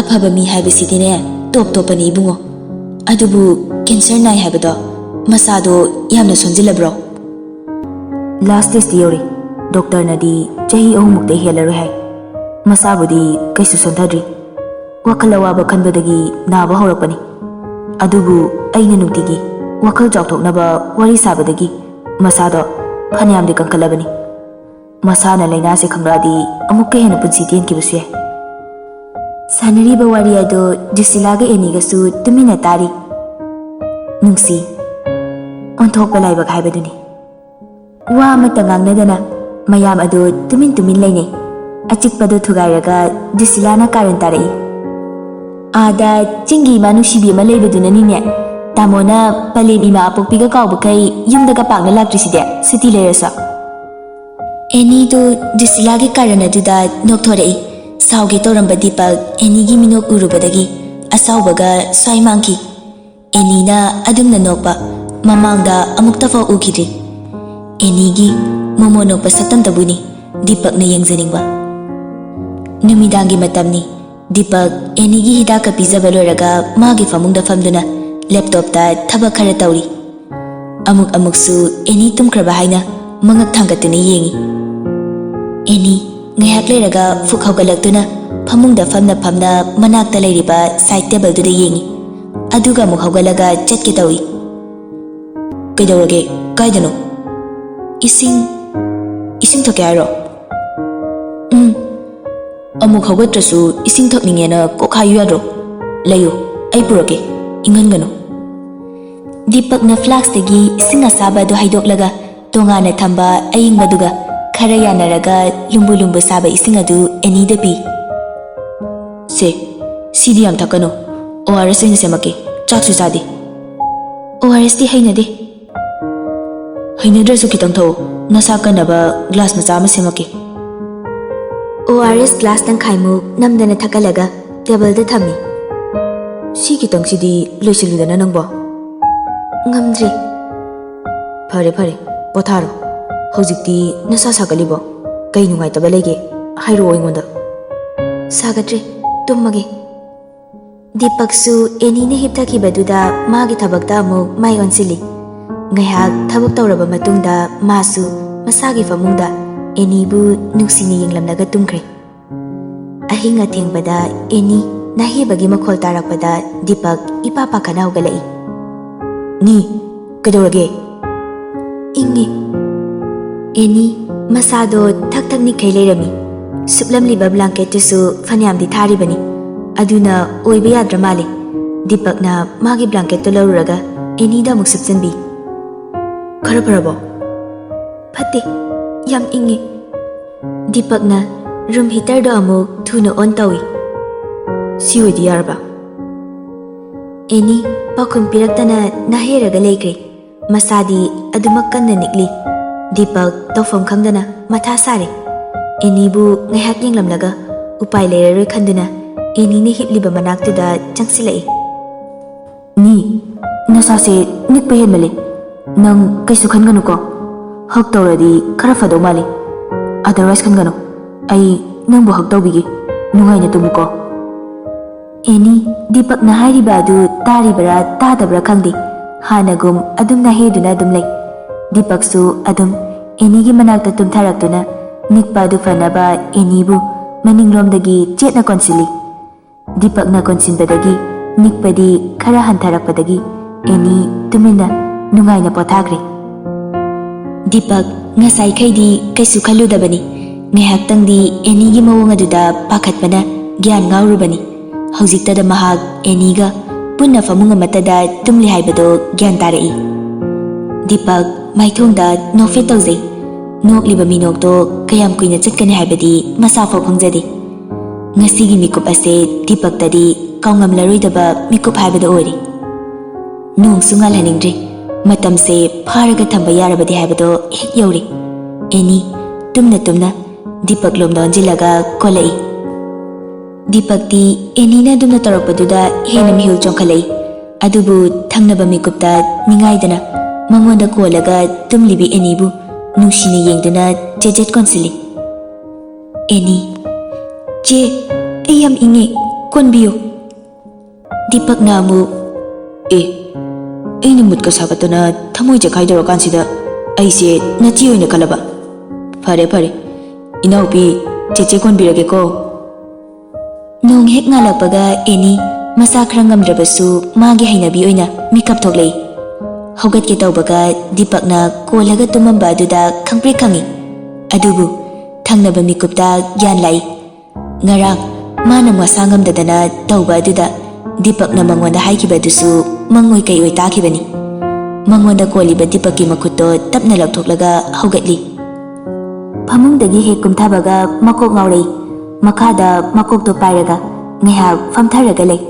"ꯑꯐꯕ ꯃꯤ ꯍꯥꯏꯕꯁꯤꯗꯤꯅꯦ, ꯇꯣꯞ ꯇꯣꯞꯄꯅꯤ ꯏꯕꯨꯡꯉꯣ꯫ ꯑꯗꯨꯕꯨ ꯀꯦꯟꯁꯔ ꯅꯥꯏ ꯍꯥꯏꯕꯗꯣ, ꯃꯁꯥꯗꯣ ꯌꯥꯝꯅ ꯁꯣꯟꯖꯤꯜꯂꯕ꯭ꯔꯣ?" "ꯂꯥꯁ ꯁ꯭ꯇꯦꯖꯇ ꯌꯧꯔꯦ꯫ ꯗꯣꯛꯇꯔꯅꯗꯤ ꯆꯍꯤ ꯑꯍꯨꯝꯃꯨꯛꯇ ꯍꯦꯜꯂꯔꯣꯏ ꯍꯥꯏ꯫ ꯃꯁꯥꯕꯨꯗꯤ ꯀꯩꯁꯨ ꯁꯣꯟꯊꯗ꯭ꯔꯤ꯫ ꯋꯥꯈꯜ ꯑꯋꯥꯕ ꯈꯟꯕꯗꯒꯤ ꯅꯥꯕ ꯍꯧꯔꯛꯄꯅꯤ꯫" ꯑꯗꯨꯕꯨ ꯑꯩꯅ ꯅꯨꯡꯇꯤꯒꯤ ꯋꯥꯈꯜ ꯆꯥꯎꯊꯣꯛꯅꯕ ꯋꯥꯔꯤ ꯁꯥꯕꯗꯒꯤ ꯃꯁꯥꯗꯣ ꯐꯅꯌꯥꯝꯗꯤ ꯀꯟꯈꯠꯂꯕꯅꯤ꯫ ꯃꯁꯥꯅ ꯂꯥꯏꯅꯥꯁꯦ ꯈꯪꯂꯛꯑꯗꯤ ꯑꯃꯨꯛꯀ ꯍꯦꯟꯅ ꯄꯨꯟꯁꯤ ꯇꯦꯟꯈꯤꯕꯁꯨ ꯌꯥꯏ꯫ ꯁꯥꯟꯅꯔꯤꯕ ꯋꯥꯔꯤ ꯑꯗꯨ ꯖꯨꯁꯤꯂꯥꯒ ꯑꯦꯅꯤꯒꯁꯨ ꯇꯨꯃꯤꯟꯅ ꯇꯥꯔꯤ꯫ ꯅꯨꯡꯁꯤ, ꯑꯣꯟꯊꯣꯛꯄ ꯂꯥꯏꯕꯛ ꯍꯥꯏꯕꯗꯨꯅꯤ꯫ ꯋꯥ ꯑꯃꯠꯇ ꯉꯥꯡꯅꯗꯅ ꯃꯌꯥꯝ ꯑꯗꯨ ꯇꯨꯃꯤꯟ ꯇꯨꯃꯤꯟ ꯂꯩꯅꯩ꯫ ꯑꯆꯤꯛꯄꯗꯨ ꯊꯨꯒꯥꯏꯔꯒ ꯖꯨꯁꯤꯂꯥꯅ ꯀꯥꯔꯟ ꯇꯥꯔꯛꯏ꯫ "ꯑꯥꯗ ꯆꯤꯡꯒꯤ ꯏꯃꯥ ꯅꯨꯡꯁꯤꯕꯤ ꯑꯃ ꯂꯩꯕꯗꯨꯅꯅꯤꯅꯦ꯫ ꯇꯥꯃꯣꯅ ꯄꯂꯦꯝ ꯏꯃꯥ ꯑꯄꯣꯛꯄꯤꯒ ꯀꯥꯎꯕꯈꯩ ꯌꯨꯝꯗꯒ ꯄꯥꯛꯅ ꯂꯥꯛꯇ꯭ꯔꯤꯁꯤꯗꯤ, ꯁꯨꯇꯤ ꯂꯩꯔꯁꯨ?" ꯑꯦꯅꯤꯗꯨ ꯖꯨꯁꯤꯂꯥꯒꯤ ꯀꯥꯔꯟ ꯑꯗꯨꯗ ꯅꯣꯛꯊꯣꯔꯛꯏ꯫ ꯁꯥꯎꯒꯦ ꯇꯧꯔꯝꯕ ꯗꯤꯄꯛ ꯑꯦꯅꯤꯒꯤ ꯃꯤꯅꯣꯛ ꯎꯔꯨꯕꯗꯒꯤ ꯑꯁꯥꯎꯕꯒ ꯁ꯭ꯋꯥꯏ ꯃꯥꯡꯈꯤ꯫ ꯑꯦꯅꯤꯅ ꯑꯗꯨꯝꯅ ꯅꯣꯛꯄ ꯃꯃꯥꯡꯗ ꯑꯃꯨꯛꯇꯐꯥꯎ ꯎꯈꯤꯗ꯭ꯔꯤ꯫ ꯑꯦꯅꯤꯒꯤ ꯃꯣꯃꯣ ꯅꯣꯛꯄ ꯁꯛꯇꯝꯇꯕꯨꯅꯤ ꯗꯤꯄꯛꯅ ꯌꯦꯡꯖꯅꯤꯡꯕ꯫ ꯅꯨꯃꯤꯗꯥꯡꯒꯤ ꯃꯇꯝꯅꯤ꯫ ꯗꯤꯄꯛ ꯑꯦꯅꯤꯒꯤ ꯍꯤꯗꯥꯛꯀ ꯄꯤꯖꯕ ꯂꯣꯏꯔꯒ ꯃꯥꯒꯤ ꯐꯃꯨꯡꯗ ꯐꯝꯗꯨꯅ ꯂꯦꯞꯇꯣꯞꯇ ꯊꯕꯛ ꯈꯔ ꯇꯧꯔꯤ꯫ ꯑꯃꯨꯛ ꯑꯃꯨꯛꯁꯨ ꯑꯦꯅꯤ ꯇꯨꯝꯈ꯭ꯔꯕ ꯍꯥꯏꯅ ꯃꯉꯛ ꯊꯥꯡꯒꯠꯇꯨꯅ ꯌꯦꯡꯏ꯫ ꯑꯦꯅꯤ ꯉꯥꯏꯍꯥꯛ ꯂꯩꯔꯒ ꯐꯨꯛ ꯍꯧꯒꯠꯂꯛꯇꯨꯅ ꯐꯃꯨꯡꯗ ꯐꯝꯅ ꯐꯝꯅ ꯃꯅꯥꯛꯇ ꯂꯩꯔꯤꯕ ꯁꯥꯏꯠ ꯇꯦꯕꯜꯗꯨꯗ ꯌꯦꯡꯏ꯫ ꯑꯗꯨꯒ ꯑꯃꯨꯛ ꯍꯧꯒꯠꯂꯒ ꯆꯠꯀꯦ ꯇꯧꯏ꯫ "ꯀꯩꯗꯧꯔꯒꯦ? ꯀꯥꯏꯗꯅꯣ?" "ꯏꯁꯤꯡ, ꯏꯁꯤꯡ ꯊꯛꯀꯦ ꯍꯥꯏꯔꯣ?" "ꯎꯝ꯫ ꯑꯃꯨꯛ ꯍꯧꯒꯠꯇ꯭ꯔꯁꯨ ꯏꯁꯤꯡ ꯊꯛꯅꯤꯡꯉꯦꯅ ꯀꯣꯛ ꯍꯥꯏꯌꯨ ꯌꯥꯗ꯭ꯔꯣ? ꯂꯩꯌꯨ, ꯑꯩ ꯄꯨꯔꯛꯀꯦ, ꯏꯪꯍꯟꯒꯅꯨ꯫" ꯗꯤꯄꯛꯅ ꯐ꯭ꯂꯥꯛꯁꯇꯒꯤ ꯏꯁꯤꯡ ꯑꯁꯥꯕ ꯑꯗꯨ ꯍꯩꯗꯣꯛꯂꯒ ꯇꯣꯉꯥꯟꯅ ꯊꯝꯕ ꯑꯏꯪꯕꯗꯨꯒ ꯈꯔ ꯌꯥꯅꯔꯒ ꯂꯨꯝꯕꯨ ꯂꯨꯝꯕꯨ ꯁꯥꯕ ꯏꯁꯤꯡ ꯑꯗꯨ ꯑꯦꯅꯤꯗ ꯄꯤ꯫ "ꯁꯦ, ꯁꯤꯗꯤ ꯌꯥꯝ ꯊꯛꯀꯅꯨ꯫ ꯑꯣ ꯑꯥꯔ ꯑꯦꯁ ꯑꯣꯏꯅ ꯁꯦꯝꯃꯛꯀꯦ꯫ ꯆꯥꯛꯁꯨ ꯆꯥꯗꯦ꯫" "ꯑꯣ ꯑꯥꯔ ꯑꯦꯁꯇꯤ ꯍꯩꯅꯗꯦ꯫" "ꯍꯩꯅꯗ꯭ꯔꯁꯨ ꯈꯤꯇꯪ ꯊꯛꯎ꯫ ꯅꯁꯥ ꯀꯟꯅꯕ ꯒ꯭ꯂꯥꯁ ꯃꯆꯥ ꯑꯃ ꯁꯦꯝꯃꯛꯀꯦ꯫" ꯑꯣ ꯑꯥꯔ ꯑꯦꯁ ꯒ꯭ꯂꯥꯁ ꯇꯪꯈꯥꯏꯃꯨꯛ ꯅꯝꯗꯅ ꯊꯛꯀꯠꯂꯒ ꯇꯦꯕꯜꯗ ꯊꯝꯃꯤ꯫ "ꯁꯤ ꯈꯤꯇꯪꯁꯤꯗꯤ ꯂꯣꯏꯁꯤꯜꯂꯨꯗꯅ ꯅꯪꯕꯣ꯫" "ꯉꯝꯗ꯭ꯔꯦ꯫" "ꯐꯔꯦ ꯐꯔꯦ, ꯄꯣꯊꯥꯔꯣ꯫ ꯍꯧꯖꯤꯛꯇꯤ ꯅꯁꯥ ꯁꯥꯒꯠꯂꯤꯕꯣ? ꯀꯩ ꯅꯨꯡꯉꯥꯏꯇꯕ ꯂꯩꯒꯦ? ꯍꯥꯏꯔꯛꯑꯣ ꯑꯩꯉꯣꯟꯗ꯫" "ꯁꯥꯒꯠꯇ꯭ꯔꯦ, ꯇꯨꯝꯃꯒꯦ꯫" ꯗꯤꯄꯛꯁꯨ ꯑꯦꯅꯤꯅ ꯍꯤꯞꯊꯈꯤꯕꯗꯨꯗ ꯃꯥꯒꯤ ꯊꯕꯛꯇ ꯑꯃꯨꯛ ꯃꯥꯏ ꯑꯣꯟꯁꯤꯜꯂꯤ꯫ ꯉꯥꯏꯍꯥꯛ ꯊꯕꯛ ꯇꯧꯔꯕ ꯃꯇꯨꯡꯗ ꯃꯥꯁꯨ ꯃꯁꯥꯒꯤ ꯐꯃꯨꯡꯗ ꯑꯦꯅꯤꯕꯨ ꯅꯨꯡꯁꯤꯅ ꯌꯦꯡꯂꯝꯂꯒ ꯇꯨꯝꯈ꯭ꯔꯦ꯫ ꯑꯍꯤꯡ ꯑꯊꯦꯡꯕꯗ ꯑꯦꯅꯤ ꯅꯥꯍꯦꯕꯒꯤ ꯃꯈꯣꯜ ꯇꯥꯔꯛꯄꯗ ꯗꯤꯄꯛ ꯏꯄꯥ ꯄꯥꯈꯠꯅ ꯍꯧꯒꯠꯂꯛꯏ꯫ "ꯅꯤ, ꯀꯩꯗꯧꯔꯒꯦ?" "ꯏꯪꯉꯤ꯫" ꯑꯦꯅꯤ ꯃꯁꯥꯗꯣ ꯊꯛ ꯊꯛ ꯅꯤꯛꯈꯩ ꯂꯩꯔꯝꯃꯤ꯫ ꯁꯨꯞꯂꯝꯂꯤꯕ ꯕ꯭ꯂꯥꯡꯀꯦꯠꯇꯨꯁꯨ ꯐꯅꯌꯥꯝꯗꯤ ꯊꯥꯔꯤꯕꯅꯤ꯫ ꯑꯗꯨꯅ ꯑꯣꯏꯕ ꯌꯥꯗ꯭ꯔ ꯃꯥꯜꯂꯦ꯫ ꯗꯤꯄꯛꯅ ꯃꯥꯒꯤ ꯕ꯭ꯂꯥꯡꯀꯦꯠꯇꯣ ꯂꯧꯔꯨꯔꯒ ꯑꯦꯅꯤꯗ ꯑꯃꯨꯛ ꯁꯨꯞꯆꯟꯕꯤ꯫ "ꯈꯔ ꯐꯔꯕꯣ?" "ꯐꯠꯇꯦ, ꯌꯥꯝ ꯏꯪꯉꯤ꯫" ꯗꯤꯄꯛꯅ ꯔꯨꯝ ꯍꯤꯇꯔꯗꯣ ꯑꯃꯨꯛ ꯊꯨꯅ ꯑꯣꯟ ꯇꯧꯏ꯫ "ꯁꯤ ꯑꯣꯏꯗꯤ ꯌꯥꯔꯕ?" ꯑꯦꯅꯤ ꯄꯥꯎꯈꯨꯝ ꯄꯤꯔꯛꯇꯅ ꯅꯥꯍꯦꯔꯒ ꯂꯩꯈ꯭ꯔꯦ꯫ ꯃꯁꯥꯗꯤ ꯑꯗꯨꯃꯛ ꯀꯟꯅ ꯅꯤꯛꯂꯤ꯫ ꯗꯤꯄꯛ ꯇꯧꯐꯝ ꯈꯪꯗꯅ ꯃꯊꯥ ꯁꯥꯔꯦ꯫ ꯑꯦꯅꯤꯕꯨ ꯉꯥꯏꯍꯥꯛ ꯌꯦꯡꯂꯝꯂꯒ ꯎꯄꯥꯏ ꯂꯩꯔꯔꯣꯏ ꯈꯟꯗꯨꯅ ꯑꯦꯅꯤꯅ ꯍꯤꯞꯂꯤꯕ ꯃꯅꯥꯛꯇꯨꯗ ꯆꯪꯁꯤꯜꯂꯛꯏ꯫ "ꯅꯤ, ꯅꯁꯥꯁꯦ ꯅꯤꯛꯄ ꯍꯦꯟꯃꯜꯂꯦ꯫ ꯅꯪ ꯀꯩꯁꯨ ꯈꯟꯒꯅꯨꯀꯣ꯫ ꯍꯛ ꯇꯧꯔꯗꯤ ꯈꯔ ꯐꯗꯧ ꯃꯥꯜꯂꯦ꯫ Otherwise ꯈꯟꯒꯅꯨ꯫ ꯑꯩ ꯅꯪꯕꯨ ꯍꯛ ꯇꯧꯕꯤꯒꯦ꯫ ꯅꯨꯡꯉꯥꯏꯅ ꯇꯨꯝꯃꯨꯀꯣ꯫" ꯑꯦꯅꯤ ꯗꯤꯄꯛꯅ ꯍꯥꯏꯔꯤꯕ ꯑꯗꯨ ꯇꯥꯔꯤꯕ꯭ꯔꯥ ꯇꯥꯗꯕ꯭ꯔꯥ ꯈꯪꯗꯦ, ꯍꯥꯟꯅꯒꯨꯝ ꯑꯗꯨꯝ ꯅꯥꯍꯦꯗꯨꯅ ꯑꯗꯨꯝ ꯂꯩ꯫ ꯗꯤꯄꯛꯁꯨ ꯑꯗꯨꯝ ꯑꯦꯅꯤꯒꯤ ꯃꯅꯥꯛꯇ ꯇꯨꯝꯊꯔꯛꯇꯨꯅ ꯅꯤꯛꯄ ꯑꯗꯨ ꯐꯅꯕ ꯑꯦꯅꯤꯕꯨ ꯃꯅꯤꯡꯂꯣꯝꯗꯒꯤ ꯆꯦꯠꯅ ꯀꯣꯟꯁꯤꯜꯂꯤ꯫ ꯗꯤꯄꯛꯅ ꯀꯣꯟꯁꯤꯟꯕꯗꯒꯤ ꯅꯤꯛꯄꯗꯤ ꯈꯔ ꯍꯟꯊꯔꯛꯄꯗꯒꯤ ꯑꯦꯅꯤ ꯇꯨꯃꯤꯟꯅ ꯅꯨꯡꯉꯥꯏꯅ ꯄꯣꯊꯥꯈ꯭ꯔꯦ꯫ ꯗꯤꯄꯛ ꯉꯁꯥꯏꯈꯩꯗꯤ ꯀꯩꯁꯨ ꯈꯜꯂꯨꯗꯕꯅꯤ꯫ ꯉꯥꯏꯍꯥꯛꯇꯪꯗꯤ ꯑꯦꯅꯤꯒꯤ ꯃꯑꯣꯡ ꯑꯗꯨꯗ ꯄꯥꯈꯠꯄꯅ ꯒ꯭ꯌꯥꯟ ꯉꯥꯎꯔꯨꯕꯅꯤ꯫ ꯍꯧꯖꯤꯛꯇꯗ ꯃꯍꯥꯛ ꯑꯦꯅꯤꯒ ꯄꯨꯟꯅ ꯐꯃꯨꯡ ꯑꯃꯠꯇꯗ ꯇꯨꯝꯂꯤ ꯍꯥꯏꯕꯗꯣ ꯒ꯭ꯌꯥꯟ ꯇꯥꯔꯛꯏ꯫ ꯗꯤꯄꯛ ꯃꯥꯏꯊꯣꯡꯗ ꯅꯣꯛꯐꯦꯠ ꯇꯧꯖꯩ꯫ ꯅꯣꯛꯂꯤꯕ ꯃꯤꯅꯣꯛꯇꯣ ꯀꯌꯥꯝ ꯀꯨꯏꯅ ꯆꯠꯀꯅꯤ ꯍꯥꯏꯕꯗꯤ ꯃꯁꯥꯐꯥꯎ ꯈꯪꯖꯗꯦ꯫ ꯉꯁꯤꯒꯤ ꯃꯤꯀꯨꯞ ꯑꯁꯦ ꯗꯤꯄꯛꯇꯗꯤ ꯀꯥꯎꯉꯝꯂꯔꯣꯏꯗꯕ ꯃꯤꯀꯨꯞ ꯍꯥꯏꯕꯗꯨ ꯑꯣꯏꯔꯦ꯫ ꯅꯣꯡꯁꯨ ꯉꯥꯜꯍꯟꯅꯤꯡꯗ꯭ꯔꯦ꯫ ꯃꯇꯝꯁꯦ ꯐꯥꯔꯒ ꯊꯝꯕ ꯌꯥꯔꯕꯗꯤ ꯍꯥꯏꯕꯗꯣ ꯍꯦꯛ ꯌꯧꯔꯦ꯫ ꯑꯦꯅꯤ ꯇꯨꯝꯅ ꯇꯨꯝꯅ ꯗꯤꯄꯛ ꯂꯣꯝꯗ ꯑꯣꯟꯁꯤꯜꯂꯒ ꯀꯣꯜꯂꯛꯏ꯫ ꯗꯤꯄꯛꯇꯤ ꯑꯦꯅꯤꯅ ꯑꯗꯨꯝꯅ ꯇꯧꯔꯛꯄꯗꯨꯗ ꯍꯦꯟꯅ ꯃꯤꯍꯨꯜ ꯆꯣꯡꯈꯠꯂꯛꯏ꯫ ꯑꯗꯨꯕꯨ ꯊꯪꯅꯕ ꯃꯤꯀꯨꯞꯇ ꯅꯤꯡꯉꯥꯏꯗꯅ ꯃꯉꯣꯟꯗ ꯀꯣꯜꯂꯒ ꯇꯨꯝꯂꯤꯕꯤ ꯑꯦꯅꯤꯕꯨ ꯅꯨꯡꯁꯤꯅ ꯌꯦꯡꯗꯨꯅ ꯆꯦꯠꯆꯦꯠ ꯀꯣꯟꯁꯤꯜꯂꯤ꯫ ꯑꯦꯅꯤ, "ꯆꯦ, ꯑꯩ ꯌꯥꯝ ꯏꯪꯉꯦ, ꯀꯣꯟꯕꯤꯌꯨ꯫" ꯗꯤꯄꯛꯅ ꯑꯃꯨꯛ, "ꯑꯦ, ꯑꯩꯅ ꯃꯨꯠꯀ ꯁꯥꯒꯠꯇꯅ ꯊꯃꯣꯏ ꯆꯦꯈꯥꯏꯗꯧꯔꯀꯥꯟꯁꯤꯗ ꯑꯩꯁꯦ ꯅꯆꯦ ꯑꯣꯏꯅ ꯈꯜꯂꯕ? ꯐꯔꯦ, ꯐꯔꯦ, ꯏꯅꯥꯎꯄꯤ, ꯆꯦꯆꯦ ꯀꯣꯟꯕꯤꯔꯒꯦꯀꯣ꯫" ꯅꯣꯡ ꯍꯦꯛ ꯉꯥꯜꯂꯛꯄꯒ ꯑꯦꯅꯤ ꯃꯁꯥ ꯈꯔ ꯉꯝꯗ꯭ꯔꯕꯁꯨ ꯃꯥꯒꯤ ꯍꯩꯅꯕꯤ ꯑꯣꯏꯅ ꯃꯤꯀꯞ ꯊꯣꯛꯂꯛꯏ꯫ ꯍꯧꯒꯠꯀꯦ ꯇꯧꯕꯒ ꯗꯤꯄꯛꯅ ꯀꯣꯜꯂꯒ ꯇꯨꯝꯃꯝꯕ ꯑꯗꯨꯗ ꯈꯪꯄ꯭ꯔꯦꯛ ꯈꯪꯏ꯫ ꯑꯗꯨꯕꯨ ꯊꯪꯅꯕ ꯃꯤꯀꯨꯞꯇ ꯒ꯭ꯌꯥꯟ ꯂꯥꯛꯏ꯫ ꯉꯔꯥꯡ ꯃꯥꯅ ꯃꯁꯥ ꯉꯝꯗꯗꯅ ꯇꯧꯕ ꯑꯗꯨꯗ ꯗꯤꯄꯛꯅ ꯃꯉꯣꯟꯗ ꯍꯥꯏꯈꯤꯕ ꯑꯗꯨꯁꯨ ꯃꯪꯑꯣꯏ ꯀꯩꯑꯣꯏ ꯇꯥꯈꯤꯕꯅꯤ꯫ ꯃꯉꯣꯟꯗ ꯀꯣꯜꯂꯤꯕ ꯗꯤꯄꯛꯀꯤ ꯃꯈꯨꯠꯇꯣ ꯇꯞꯅ ꯂꯧꯊꯣꯛꯂꯒ ꯍꯧꯒꯠꯂꯤ꯫ ꯐꯃꯨꯡꯗꯒꯤ ꯍꯦꯛ ꯀꯨꯝꯊꯕꯒ ꯃꯀꯣꯛ ꯉꯥꯎꯔꯛꯏ꯫ ꯃꯈꯥꯗ ꯃꯀꯣꯛꯇꯣ ꯄꯥꯏꯔꯒ ꯉꯥꯏꯍꯥꯛ ꯐꯝꯊꯔꯒ ꯂꯩ꯫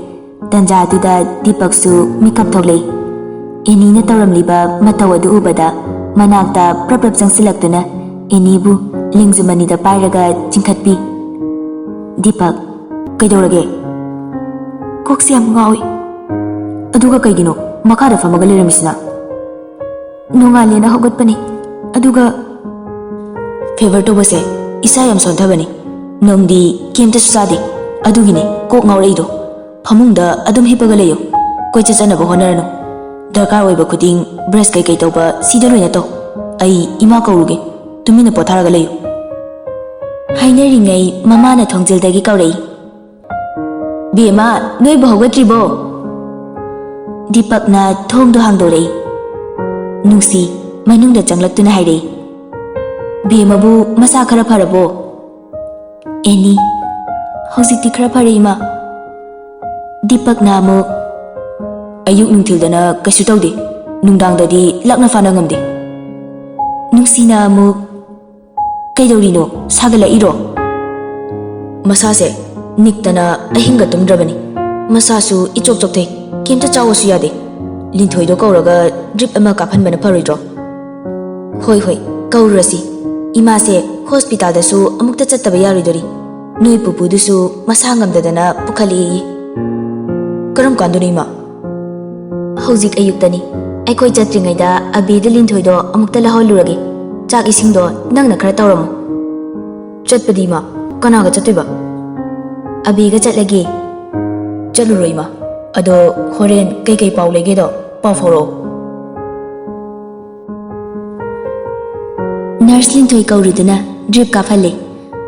ꯇꯟꯖꯥꯗꯨꯗ ꯗꯤꯄꯛꯁꯨ ꯃꯤꯀꯞ ꯊꯣꯛꯂꯛꯏ꯫ ꯑꯦꯅꯤꯅ ꯇꯧꯔꯝꯂꯤꯕ ꯃꯇꯧ ꯑꯗꯨ ꯎꯕꯗ ꯃꯅꯥꯛꯇ ꯄ꯭ꯔꯞ ꯄ꯭ꯔꯞ ꯆꯪꯁꯤꯜꯂꯛꯇꯨꯅ ꯑꯦꯅꯤꯕꯨ ꯂꯦꯡꯖꯨꯝ ꯑꯅꯤꯗ ꯄꯥꯏꯔꯒ ꯆꯤꯡꯈꯠꯄꯤ꯫ "ꯗꯤꯄꯛ, ꯀꯩꯗꯧꯔꯒꯦ?" "ꯀꯣꯛꯁꯦ ꯌꯥꯝ ꯉꯥꯎꯏ꯫ ꯑꯗꯨꯒ ꯀꯩꯒꯤꯅꯣ ꯃꯈꯥꯗ ꯐꯝꯃꯒ ꯂꯩꯔꯝꯃꯤꯁꯤꯅ?" "ꯅꯣꯡꯉꯥꯜꯂꯦꯅ ꯍꯧꯒꯠꯄꯅꯤ, ꯑꯗꯨꯒ"꯫ "ꯐꯦꯚꯔ ꯇꯧꯕꯁꯦ ꯏꯁꯥ ꯌꯥꯝ ꯁꯣꯟꯊꯕꯅꯤ꯫ ꯅꯣꯡꯗꯤ ꯀꯩꯝꯇꯁꯨ ꯆꯥꯗꯦ, ꯑꯗꯨꯒꯤꯅꯤ ꯀꯣꯛ ꯉꯥꯎꯔꯛꯏꯗꯣ꯫ ꯐꯃꯨꯡꯗ ꯑꯗꯨꯝ ꯍꯤꯞꯄꯒ ꯂꯩꯌꯨ, ꯀꯣꯏꯆꯠ ꯆꯠꯅꯕ ꯍꯣꯠꯅꯔꯅꯨ꯫ ꯗꯔꯀꯥꯔ ꯑꯣꯏꯕ ꯈꯨꯗꯤꯡ ꯕ꯭ꯔꯁ ꯀꯩꯀꯩ ꯇꯧꯕ ꯁꯤꯗ ꯂꯣꯏꯅ ꯇꯧ꯫ ꯑꯩ ꯏꯃꯥ ꯀꯧꯔꯨꯒꯦ, ꯇꯨꯃꯤꯟꯅ ꯄꯣꯊꯥꯔꯒ ꯂꯩꯌꯨ"꯫ ꯍꯥꯏꯅꯔꯤꯉꯩ ꯃꯃꯥꯅ ꯊꯣꯡꯖꯤꯜꯗꯒꯤ ꯀꯧꯔꯛꯏ꯫ "ꯕꯦꯝꯃ, ꯅꯣꯏꯕꯨ ꯍꯧꯒꯠꯇ꯭ꯔꯤꯕꯣ?" ꯗꯤꯄꯛꯅ ꯊꯣꯡꯗꯣ ꯍꯥꯡꯗꯣꯔꯛꯏ꯫ ꯅꯨꯡꯁꯤ ꯃꯅꯨꯡꯗ ꯆꯪꯂꯛꯇꯨꯅ ꯍꯥꯏꯔꯛꯏ, "ꯕꯦꯝꯃꯕꯨ ꯃꯁꯥ ꯈꯔ ꯐꯔꯕꯣ?" ꯑꯦꯅꯤ, "ꯍꯧꯖꯤꯛꯇꯤ ꯈꯔ ꯐꯔꯦ, ꯏꯃꯥ"꯫ ꯗꯤꯄꯛꯅ ꯑꯃꯨꯛ, "ꯑꯌꯨꯛ ꯅꯨꯡꯊꯤꯜꯗꯅ ꯀꯩꯁꯨ ꯇꯧꯗꯦ, ꯅꯨꯡꯗꯥꯡꯗꯗꯤ ꯂꯥꯛꯅ ꯐꯥꯅ ꯉꯝꯗꯦ"꯫ ꯅꯨꯡꯁꯤꯅ ꯑꯃꯨꯛ, "ꯀꯩꯗꯧꯔꯤꯅꯣ? ꯁꯥꯒꯠꯂꯛꯏꯔꯣ?" "ꯃꯁꯥꯁꯦ ꯅꯤꯛꯇꯅ ꯑꯍꯤꯡꯒ ꯇꯨꯝꯗ꯭ꯔꯕꯅꯤ꯫ ꯃꯁꯥꯁꯨ ꯏꯆꯣꯛ ꯆꯣꯛꯊꯩ, ꯀꯩꯝꯇ ꯆꯥꯎꯑꯁꯨ ꯌꯥꯗꯦ꯫ ꯂꯤꯟꯊꯣꯏꯗꯣ ꯀꯧꯔꯒ ꯗ꯭ꯔꯤꯞ ꯑꯃ ꯀꯥꯞꯍꯟꯕꯅ ꯐꯔꯣꯏꯗ꯭ꯔꯣ?" "ꯍꯣꯏ, ꯍꯣꯏ, ꯀꯧꯔꯨꯔꯁꯤ꯫ ꯏꯃꯥꯁꯦ ꯍꯣꯁꯄꯤꯇꯥꯜꯗꯁꯨ ꯑꯃꯨꯛꯇ ꯆꯠꯇꯕ ꯌꯥꯔꯣꯏꯗꯣꯔꯤ꯫ ꯅꯣꯏ ꯄꯨꯄꯨꯗꯨꯁꯨ ꯃꯁꯥ ꯉꯝꯗꯗꯅ ꯄꯨꯈꯠꯂꯛꯑꯦꯌꯦ"꯫ "ꯀꯔꯝ ꯀꯥꯟꯗꯅꯣ, ꯏꯃꯥ?" "ꯍꯧꯖꯤꯛ ꯑꯌꯨꯛꯇꯅꯤ꯫ ꯑꯩꯈꯣꯏ ꯆꯠꯇ꯭ꯔꯤꯉꯩꯗ ꯑꯕꯤꯗ ꯂꯤꯟꯊꯣꯏꯗꯣ ꯑꯃꯨꯛꯇ ꯂꯧꯍꯜꯂꯨꯔꯒꯦ꯫ ꯆꯥꯛ ꯏꯁꯤꯡꯗꯣ ꯅꯪꯅ ꯈꯔ ꯇꯧꯔꯝꯃꯣ"꯫ "ꯆꯠꯄꯗꯤ, ꯏꯃꯥ? ꯀꯅꯥꯒ ꯆꯠꯇꯣꯏꯕ?" "ꯑꯕꯤꯒ ꯆꯠꯂꯒꯦ"꯫ "ꯆꯠꯂꯨꯔꯣ, ꯏꯃꯥ꯫ ꯑꯗꯣ ꯍꯣꯔꯦꯟ ꯀꯩꯀꯩ ꯄꯥꯎ ꯂꯩꯒꯦꯗꯣ ꯄꯥꯎ ꯐꯥꯎꯔꯛꯑꯣ"꯫ ꯅꯔꯁ ꯂꯤꯟꯊꯣꯏ ꯀꯧꯔꯨꯗꯨꯅ ꯗ꯭ꯔꯤꯞ ꯀꯥꯞꯍꯜꯂꯦ꯫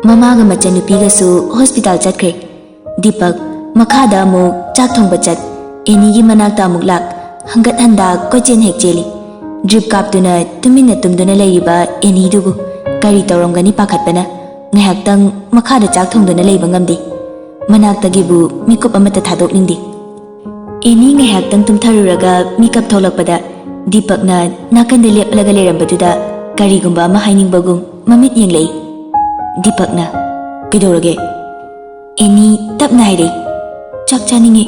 ꯃꯃꯥꯒ ꯃꯆꯟꯅꯨꯄꯤꯒꯁꯨ ꯍꯣꯁꯄꯤꯇꯥꯜ ꯆꯠꯈ꯭ꯔꯦ꯫ ꯗꯤꯄꯛ ꯃꯈꯥꯗ ꯑꯃꯨꯛ ꯆꯥꯛ ꯊꯣꯡꯕ ꯆꯠ, ꯑꯦꯅꯤꯒꯤ ꯃꯅꯥꯛꯇ ꯑꯃꯨꯛ ꯂꯥꯛ, ꯍꯪꯒꯠ ꯍꯟꯗꯥ ꯀꯣꯏꯆꯦꯟ ꯍꯦꯛ ꯆꯦꯜꯂꯤ꯫ ꯗ꯭ꯔꯤꯞ ꯀꯥꯞꯇꯨꯅ ꯇꯨꯃꯤꯟꯅ ꯇꯨꯝꯗꯨꯅ ꯂꯩꯔꯤꯕ ꯑꯦꯅꯤꯗꯨꯕꯨ ꯀꯔꯤ ꯇꯧꯔꯝꯒꯅꯤ ꯄꯥꯈꯠꯄꯅ ꯉꯥꯏꯍꯥꯛꯇꯪ ꯃꯈꯥꯗ ꯆꯥꯛ ꯊꯣꯡꯗꯨꯅ ꯂꯩꯕ ꯉꯝꯗꯦ꯫ ꯃꯅꯥꯛꯇꯒꯤꯕꯨ ꯃꯤꯀꯨꯞ ꯑꯃꯠꯇ ꯊꯥꯗꯣꯛꯅꯤꯡꯗꯦ꯫ ꯑꯦꯅꯤ ꯉꯥꯏꯍꯥꯛꯇꯪ ꯇꯨꯝꯊꯔꯨꯔꯒ ꯃꯤꯀꯞ ꯊꯣꯛꯂꯛꯄꯗ ꯗꯤꯄꯛꯅ ꯅꯥꯀꯟꯗ ꯂꯦꯞꯂꯒ ꯂꯩꯔꯝꯕꯗꯨꯗ ꯀꯔꯤꯒꯨꯝꯕ ꯑꯃ ꯍꯥꯏꯅꯤꯡꯕꯒꯨꯝ ꯃꯃꯤꯠ ꯌꯦꯡꯂꯛꯏ꯫ ꯗꯤꯄꯛꯅ, "ꯀꯩꯗꯧꯔꯒꯦ?" ꯑꯦꯅꯤ ꯇꯞꯅ ꯍꯥꯏꯔꯛꯏ, "ꯆꯥꯛ ꯆꯥꯅꯤꯡꯉꯤ꯫"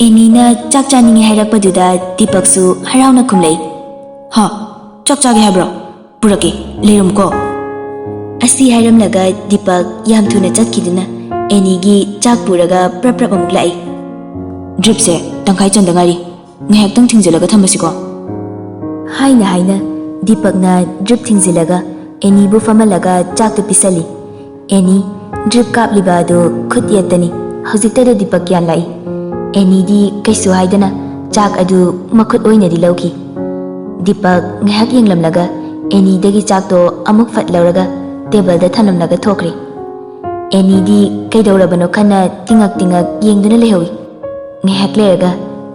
ꯑꯦꯅꯤꯅ ꯆꯥꯛ ꯆꯥꯅꯤꯡꯉꯤ ꯍꯥꯏꯔꯛꯄꯗꯨꯗ ꯗꯤꯄꯛꯁꯨ ꯍꯔꯥꯎꯅ ꯈꯨꯝꯂꯛꯏ, "ꯍꯥ, ꯆꯥꯛ ꯆꯥꯒꯦ ꯍꯥꯏꯕ꯭ꯔꯣ? ꯄꯨꯔꯛꯀꯦ, ꯂꯩꯔꯝꯃꯨꯀꯣ꯫" ꯑꯁꯤ ꯍꯥꯏꯔꯝꯂꯒ ꯗꯤꯄꯛ ꯌꯥꯝ ꯊꯨꯅ ꯆꯠꯈꯤꯗꯨꯅ ꯑꯦꯅꯤꯒꯤ ꯆꯥꯛ ꯄꯨꯔꯒ ꯄ꯭ꯔꯞ ꯄ꯭ꯔꯞ ꯑꯃꯨꯛ ꯂꯥꯛꯏ꯫ "ꯗ꯭ꯔꯤꯞꯁꯦ ꯇꯪꯈꯥꯏ ꯆꯟꯗ ꯉꯥꯏꯔꯤ, ꯉꯥꯏꯍꯥꯛꯇꯪ ꯊꯤꯡꯖꯤꯜꯂꯒ ꯊꯝꯃꯁꯤꯀꯣ꯫" ꯍꯥꯏꯅ ꯍꯥꯏꯅ ꯗꯤꯄꯛꯅ ꯗ꯭ꯔꯤꯞ ꯊꯤꯡꯖꯤꯜꯂꯒ ꯑꯦꯅꯤꯕꯨ ꯐꯝꯍꯜꯂꯒ ꯆꯥꯛꯇꯨ ꯄꯤꯁꯜꯂꯤ꯫ ꯑꯦꯅꯤ ꯗ꯭ꯔꯤꯞ ꯀꯥꯞꯂꯤꯕ ꯑꯗꯨ ꯈꯨꯠ ꯌꯦꯠꯇꯅꯤ꯫ ꯍꯧꯖꯤꯛꯇꯗ ꯗꯤꯄꯛ ꯒ꯭ꯌꯥꯟ ꯂꯥꯛꯏ꯫ ꯑꯦꯅꯤꯗꯤ ꯀꯩꯁꯨ ꯍꯥꯏꯗꯅ ꯆꯥꯛ ꯑꯗꯨ ꯃꯈꯨꯠ ꯑꯣꯏꯅꯗꯤ ꯂꯧꯈꯤ꯫ ꯗꯤꯄꯛ ꯉꯥꯏꯍꯥꯛ ꯌꯦꯡꯂꯝꯂꯒ ꯑꯦꯅꯤꯗꯒꯤ ꯆꯥꯛꯇꯣ ꯑꯃꯨꯛ ꯐꯠ ꯂꯧꯔꯒ ꯇꯦꯕꯜꯗ ꯊꯝꯂꯝꯂꯒ ꯊꯣꯛꯈ꯭ꯔꯦ꯫ ꯑꯦꯅꯤꯗꯤ ꯀꯩꯗꯧꯔꯕꯅꯣ ꯈꯟꯅ ꯇꯤꯉꯛ ꯇꯤꯉꯛ ꯌꯦꯡꯗꯨꯅ ꯂꯩꯍꯧꯏ꯫ ꯉꯥꯏꯍꯥꯛ ꯂꯩꯔꯒ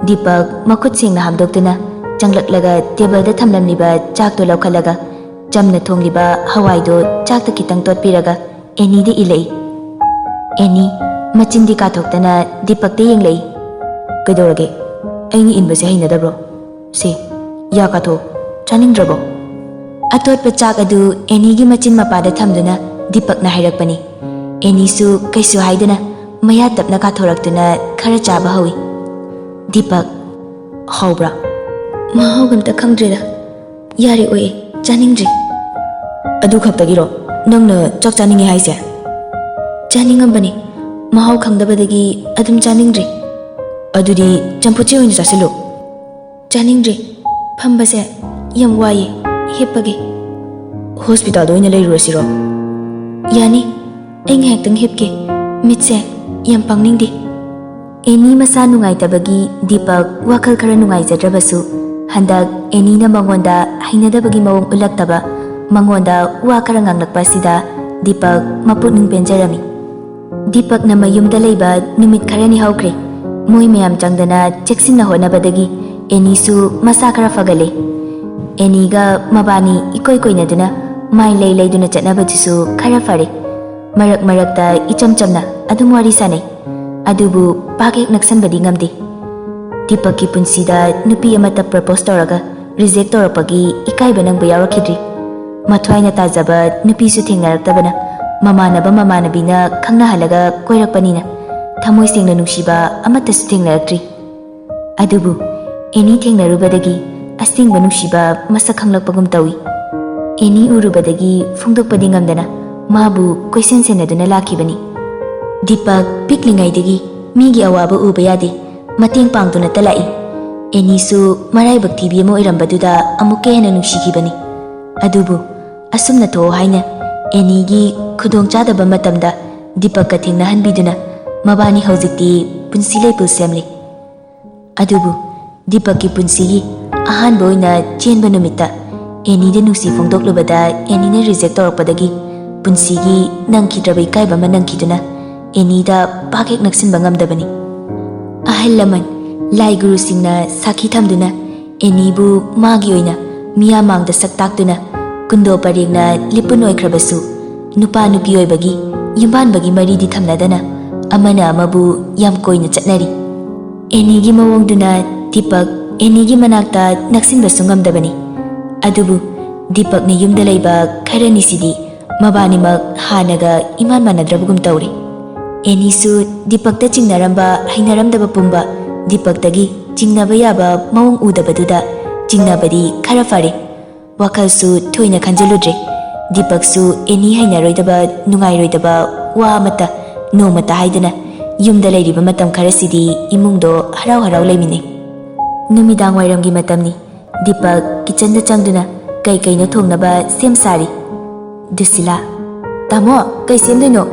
ꯗꯤꯄꯛ ꯃꯈꯨꯠ ꯁꯦꯡꯅ ꯍꯥꯝꯗꯣꯛꯇꯨꯅ ꯆꯪꯂꯛꯂꯒ ꯇꯦꯕꯜꯗ ꯊꯝꯂꯝꯂꯤꯕ ꯆꯥꯛꯇꯨ ꯂꯧꯈꯠꯂꯒ ꯆꯝꯅ ꯊꯣꯡꯂꯤꯕ ꯍꯋꯥꯏꯗꯨ ꯆꯥꯛꯇ ꯈꯤꯇꯪ ꯇꯣꯠꯄꯤꯔꯒ ꯑꯦꯅꯤꯗ ꯏꯜꯂꯛꯏ꯫ ꯑꯦꯅꯤ, ꯃꯆꯤꯟꯗꯤ ꯀꯥꯊꯣꯛꯇꯅ ꯗꯤꯄꯛꯇ ꯌꯦꯡꯂꯛꯏ꯫ "ꯀꯩꯗꯧꯔꯒꯦ? ꯑꯩꯅ ꯏꯟꯕꯁꯦ ꯍꯩꯅꯗꯕ꯭ꯔꯣ? ꯁꯦ, ꯌꯥ ꯀꯥꯊꯣꯛ, ꯆꯥꯅꯤꯡꯗ꯭ꯔꯕꯣ?" ꯑꯇꯣꯠꯄ ꯆꯥꯛ ꯑꯗꯨ ꯑꯦꯅꯤꯒꯤ ꯃꯆꯤꯟ ꯃꯄꯥꯗ ꯊꯝꯗꯨꯅ ꯗꯤꯄꯛꯅ ꯍꯥꯏꯔꯛꯄꯅꯤ꯫ ꯑꯦꯅꯤꯁꯨ ꯀꯩꯁꯨ ꯍꯥꯏꯗꯅ ꯃꯌꯥ ꯇꯞꯅ ꯀꯥꯊꯣꯔꯛꯇꯨꯅ ꯈꯔ ꯆꯥꯕ ꯍꯧꯏ꯫ ꯗꯤꯄꯛ, "ꯍꯥꯎꯕ꯭ꯔꯥ?" "ꯃꯍꯥꯎꯒ ꯑꯝꯇ ꯈꯪꯗ꯭ꯔꯦꯗ꯫ ꯌꯥꯔꯦ ꯑꯣꯏ, ꯆꯥꯅꯤꯡꯗ꯭ꯔꯤ꯫" "ꯑꯗꯨ ꯈꯛꯇꯒꯤꯔꯣ ꯅꯪꯅ ꯆꯥꯛ ꯆꯥꯅꯤꯡꯉꯦ ꯍꯥꯏꯁꯦ?" "ꯆꯥꯅꯤꯡꯉꯝꯕꯅꯤ, ꯃꯍꯥꯎ ꯈꯪꯗꯕꯗꯒꯤ ꯑꯗꯨꯝ ꯆꯥꯅꯤꯡꯗ꯭ꯔꯤ꯫" "ꯑꯗꯨꯗꯤ ꯆꯝꯐꯨꯠꯁꯦ ꯑꯣꯏꯅ ꯆꯥꯁꯤꯜꯂꯨ꯫" "ꯆꯥꯅꯤꯡꯗ꯭ꯔꯤ, ꯐꯝꯕꯁꯦ ꯌꯥꯝ ꯋꯥꯏꯌꯦ, ꯍꯤꯞꯄꯒꯦ꯫" "ꯍꯣꯁꯄꯤꯇꯥꯜꯗ ꯑꯣꯏꯅ ꯂꯩꯔꯨꯔꯁꯤꯔꯣ?" "ꯌꯥꯅꯤ, ꯑꯩ ꯉꯥꯏꯍꯥꯛꯇꯪ ꯍꯤꯞꯀꯦ, ꯃꯤꯠꯁꯦ ꯌꯥꯝ ꯄꯥꯡꯅꯤꯡꯗꯦ꯫" ꯑꯦꯅꯤ ꯃꯁꯥ ꯅꯨꯡꯉꯥꯏꯇꯕꯒꯤ ꯗꯤꯄꯛ ꯋꯥꯈꯜ ꯈꯔ ꯅꯨꯡꯉꯥꯏꯖꯗ꯭ꯔꯕꯁꯨ, ꯍꯟꯗꯛ ꯑꯦꯅꯤꯅ ꯃꯉꯣꯟꯗ ꯍꯩꯅꯗꯕꯒꯤ ꯃꯑꯣꯡ ꯎꯠꯂꯛꯇꯕ, ꯃꯉꯣꯟꯗ ꯋꯥ ꯈꯔ ꯉꯥꯡꯂꯛꯄ ꯑꯁꯤꯗ ꯗꯤꯄꯛ ꯃꯄꯨꯛꯅꯤꯡ ꯄꯦꯟꯖꯔꯝꯃꯤ꯫ ꯗꯤꯄꯛꯅ ꯃꯌꯨꯝꯗ ꯂꯩꯕ ꯅꯨꯃꯤꯠ ꯈꯔꯅꯤ ꯍꯧꯈ꯭ꯔꯦ꯫ ꯃꯣꯏ ꯃꯌꯥꯝ ꯆꯪꯗꯅ ꯆꯦꯛꯁꯤꯟꯅ ꯍꯣꯠꯅꯕꯗꯒꯤ ꯑꯦꯅꯤꯁꯨ ꯃꯁꯥ ꯈꯔ ꯐꯒꯠꯂꯦ꯫ ꯑꯦꯅꯤꯒ ꯃꯕꯥꯅꯤ ꯏꯀꯣꯏ ꯀꯣꯏꯅꯗꯨꯅ ꯃꯥꯏ ꯂꯩ ꯂꯩꯗꯨꯅ ꯆꯠꯅꯕꯗꯨꯁꯨ ꯈꯔ ꯐꯔꯦ꯫ ꯃꯔꯛ ꯃꯔꯛꯇ ꯏꯆꯝ ꯆꯝꯅ ꯑꯗꯨꯝ ꯋꯥꯔꯤ ꯁꯥꯟꯅꯩ꯫ ꯑꯗꯨꯕꯨ ꯄꯥꯛ ꯍꯦꯛ ꯅꯛꯁꯟꯕꯗꯤ ꯉꯝꯗꯦ꯫ ꯗꯤꯄꯛꯀꯤ ꯄꯨꯟꯁꯤꯗ ꯅꯨꯄꯤ ꯑꯃꯠꯇ ꯄ꯭ꯔꯄꯣꯁ ꯇꯧꯔꯒ ꯔꯤꯖꯦꯛ ꯇꯧꯔꯛꯄꯒꯤ ꯏꯀꯥꯏꯕ ꯅꯪꯕ ꯌꯥꯎꯔꯛꯈꯤꯗ꯭ꯔꯤ꯫ ꯃꯊ꯭ꯋꯥꯏꯅ ꯇꯥꯖꯕ ꯅꯨꯄꯤꯁꯨ ꯊꯦꯡꯅꯔꯛꯇꯕꯅ ꯃꯃꯥꯟꯅꯕ ꯃꯃꯥꯟꯅꯕꯤꯅ ꯈꯪꯅꯍꯜꯂꯒ ꯀꯣꯏꯔꯛꯄꯅꯤꯅ ꯊꯃꯣꯏ ꯁꯦꯡꯅ ꯅꯨꯡꯁꯤꯕ ꯑꯃꯠꯇꯁꯨ ꯊꯦꯡꯅꯔꯛꯇ꯭ꯔꯤ꯫ ꯑꯗꯨꯕꯨ ꯑꯦꯅꯤ ꯊꯦꯡꯅꯔꯨꯕꯗꯒꯤ ꯑꯁꯦꯡꯕ ꯅꯨꯡꯁꯤꯕ ꯃꯁꯛ ꯈꯪꯂꯛꯄꯒꯨꯝ ꯇꯧꯏ꯫ ꯑꯦꯅꯤ ꯎꯔꯨꯕꯗꯒꯤ ꯐꯣꯡꯗꯣꯛꯄꯗꯤ ꯉꯝꯗꯅ ꯃꯥꯕꯨ ꯀꯣꯏꯁꯦꯟ ꯁꯦꯟꯅꯗꯨꯅ ꯂꯥꯛꯈꯤꯕꯅꯤ꯫ ꯗꯤꯄꯛ ꯄꯤꯛꯂꯤꯉꯩꯗꯒꯤ ꯃꯤꯒꯤ ꯑꯋꯥꯕ ꯎꯕ ꯌꯥꯗꯦ, ꯃꯇꯦꯡ ꯄꯥꯡꯗꯨꯅꯇ ꯂꯥꯛꯏ꯫ ꯑꯦꯅꯤꯁꯨ ꯃꯔꯥꯏꯕꯛ ꯊꯤꯕꯤ ꯑꯃ ꯑꯣꯏꯔꯝꯕꯗꯨꯗ ꯑꯃꯨꯛꯀ ꯍꯦꯟꯅ ꯅꯨꯡꯁꯤꯈꯤꯕꯅꯤ꯫ ꯑꯗꯨꯕꯨ ꯑꯁꯨꯝꯅ ꯊꯣꯛꯑꯣ ꯍꯥꯏꯅ ꯑꯦꯅꯤꯒꯤ ꯈꯨꯗꯣꯡꯆꯥꯗꯕ ꯃꯇꯝꯗ ꯗꯤꯄꯛꯀ ꯊꯦꯡꯅꯍꯟꯕꯤꯗꯨꯅ ꯃꯕꯥꯅꯤ ꯍꯧꯖꯤꯛꯇꯤ ꯄꯨꯟꯁꯤ ꯂꯩꯄꯨꯜ ꯁꯦꯝꯂꯤ꯫ ꯑꯗꯨꯕꯨ ꯗꯤꯄꯛꯀꯤ ꯄꯨꯟꯁꯤꯒꯤ ꯑꯍꯥꯟꯕ ꯑꯣꯏꯅ ꯆꯦꯟꯕ ꯅꯨꯃꯤꯠꯇ ꯑꯦꯅꯤꯗ ꯅꯨꯡꯁꯤ ꯐꯣꯡꯗꯣꯛꯂꯨꯕꯗ ꯑꯦꯅꯤꯅ ꯔꯤꯖꯦꯛ ꯇꯧꯔꯛꯄꯗꯒꯤ ꯄꯨꯟꯁꯤꯒꯤ ꯅꯪꯈꯤꯗ꯭ꯔꯕ ꯏꯀꯥꯏꯕ ꯑꯃ ꯅꯪꯈꯤꯗꯨꯅ ꯑꯦꯅꯤꯗ ꯄꯥꯛ ꯍꯦꯛ ꯅꯛꯁꯤꯟꯕ ꯉꯝꯗꯕꯅꯤ꯫ ꯑꯍꯜ ꯂꯃꯟ, ꯂꯥꯏ ꯒꯨꯔꯨꯁꯤꯡꯅ ꯁꯥꯈꯤ ꯊꯝꯗꯨꯅ ꯑꯦꯅꯤꯕꯨ ꯃꯥꯒꯤ ꯑꯣꯏꯅ ꯃꯤꯌꯥꯝ ꯃꯥꯡꯗ ꯁꯛ ꯇꯥꯛꯇꯨꯅ ꯀꯨꯟꯗꯣ ꯄꯔꯦꯡꯅ ꯂꯤꯄꯨꯟ ꯑꯣꯏꯈ꯭ꯔꯕꯁꯨ ꯅꯨꯄꯥ ꯅꯨꯄꯤ ꯑꯣꯏꯕꯒꯤ ꯌꯨꯝꯕꯥꯟꯕꯒꯤ ꯃꯔꯤꯗꯤ ꯊꯝꯅꯗꯅ ꯑꯃꯅ ꯑꯃꯕꯨ ꯌꯥꯝ ꯀꯣꯏꯅ ꯆꯠꯅꯔꯤ꯫ ꯑꯦꯅꯤꯒꯤ ꯃꯑꯣꯡꯗꯨꯅ ꯗꯤꯄꯛ ꯑꯦꯅꯤꯒꯤ ꯃꯅꯥꯛꯇ ꯅꯛꯁꯤꯟꯕꯁꯨ ꯉꯝꯗꯕꯅꯤ꯫ ꯑꯗꯨꯕꯨ ꯗꯤꯄꯛꯅ ꯌꯨꯝꯗ ꯂꯩꯕ ꯈꯔꯅꯤꯁꯤꯗꯤ ꯃꯕꯥꯅꯤꯃꯛ ꯍꯥꯟꯅꯒ ꯏꯃꯥꯟ ꯃꯥꯟꯅꯗ꯭ꯔꯕꯒꯨꯝ ꯇꯧꯔꯦ꯫ ꯑꯦꯅꯤꯁꯨ ꯗꯤꯄꯛꯇ ꯆꯤꯡꯅꯔꯝꯕ ꯍꯩꯅꯔꯝꯗꯕ ꯄꯨꯝꯕ ꯗꯤꯄꯛꯇꯒꯤ ꯆꯤꯡꯅꯕ ꯌꯥꯕ ꯃꯑꯣꯡ ꯎꯗꯕꯗꯨꯗ ꯆꯤꯡꯅꯕꯗꯤ ꯈꯔ ꯐꯔꯦ꯫ ꯋꯥꯈꯜꯁꯨ ꯊꯣꯏꯅ ꯈꯟꯖꯤꯜꯂꯨꯗ꯭ꯔꯦ꯫ ꯗꯤꯄꯛꯁꯨ ꯑꯦꯅꯤ ꯍꯩꯅꯔꯣꯏꯗꯕ, ꯅꯨꯡꯉꯥꯏꯔꯣꯏꯗꯕ ꯋꯥ ꯑꯃꯠꯇ ꯅꯣꯡꯃꯇ ꯍꯥꯏꯗꯅ ꯌꯨꯝꯗ ꯂꯩꯔꯤꯕ ꯃꯇꯝ ꯈꯔꯁꯤꯗꯤ ꯏꯃꯨꯡꯗꯣ ꯍꯔꯥꯎ ꯍꯔꯥꯎ ꯂꯩꯃꯤꯟꯅꯩ꯫ ꯅꯨꯃꯤꯗꯥꯡ ꯋꯥꯏꯔꯝꯒꯤ ꯃꯇꯝꯅꯤ꯫ ꯗꯤꯄꯛ ꯀꯤꯆꯟꯗ ꯆꯪꯗꯨꯅ ꯀꯩ ꯀꯩꯅꯣ ꯊꯣꯡꯅꯕ ꯁꯦꯝ ꯁꯥꯔꯤ꯫ ꯗꯨꯁꯤꯂꯥ, "ꯇꯥꯃꯣ, ꯀꯩ ꯁꯦꯝꯗꯣꯏꯅꯣ?"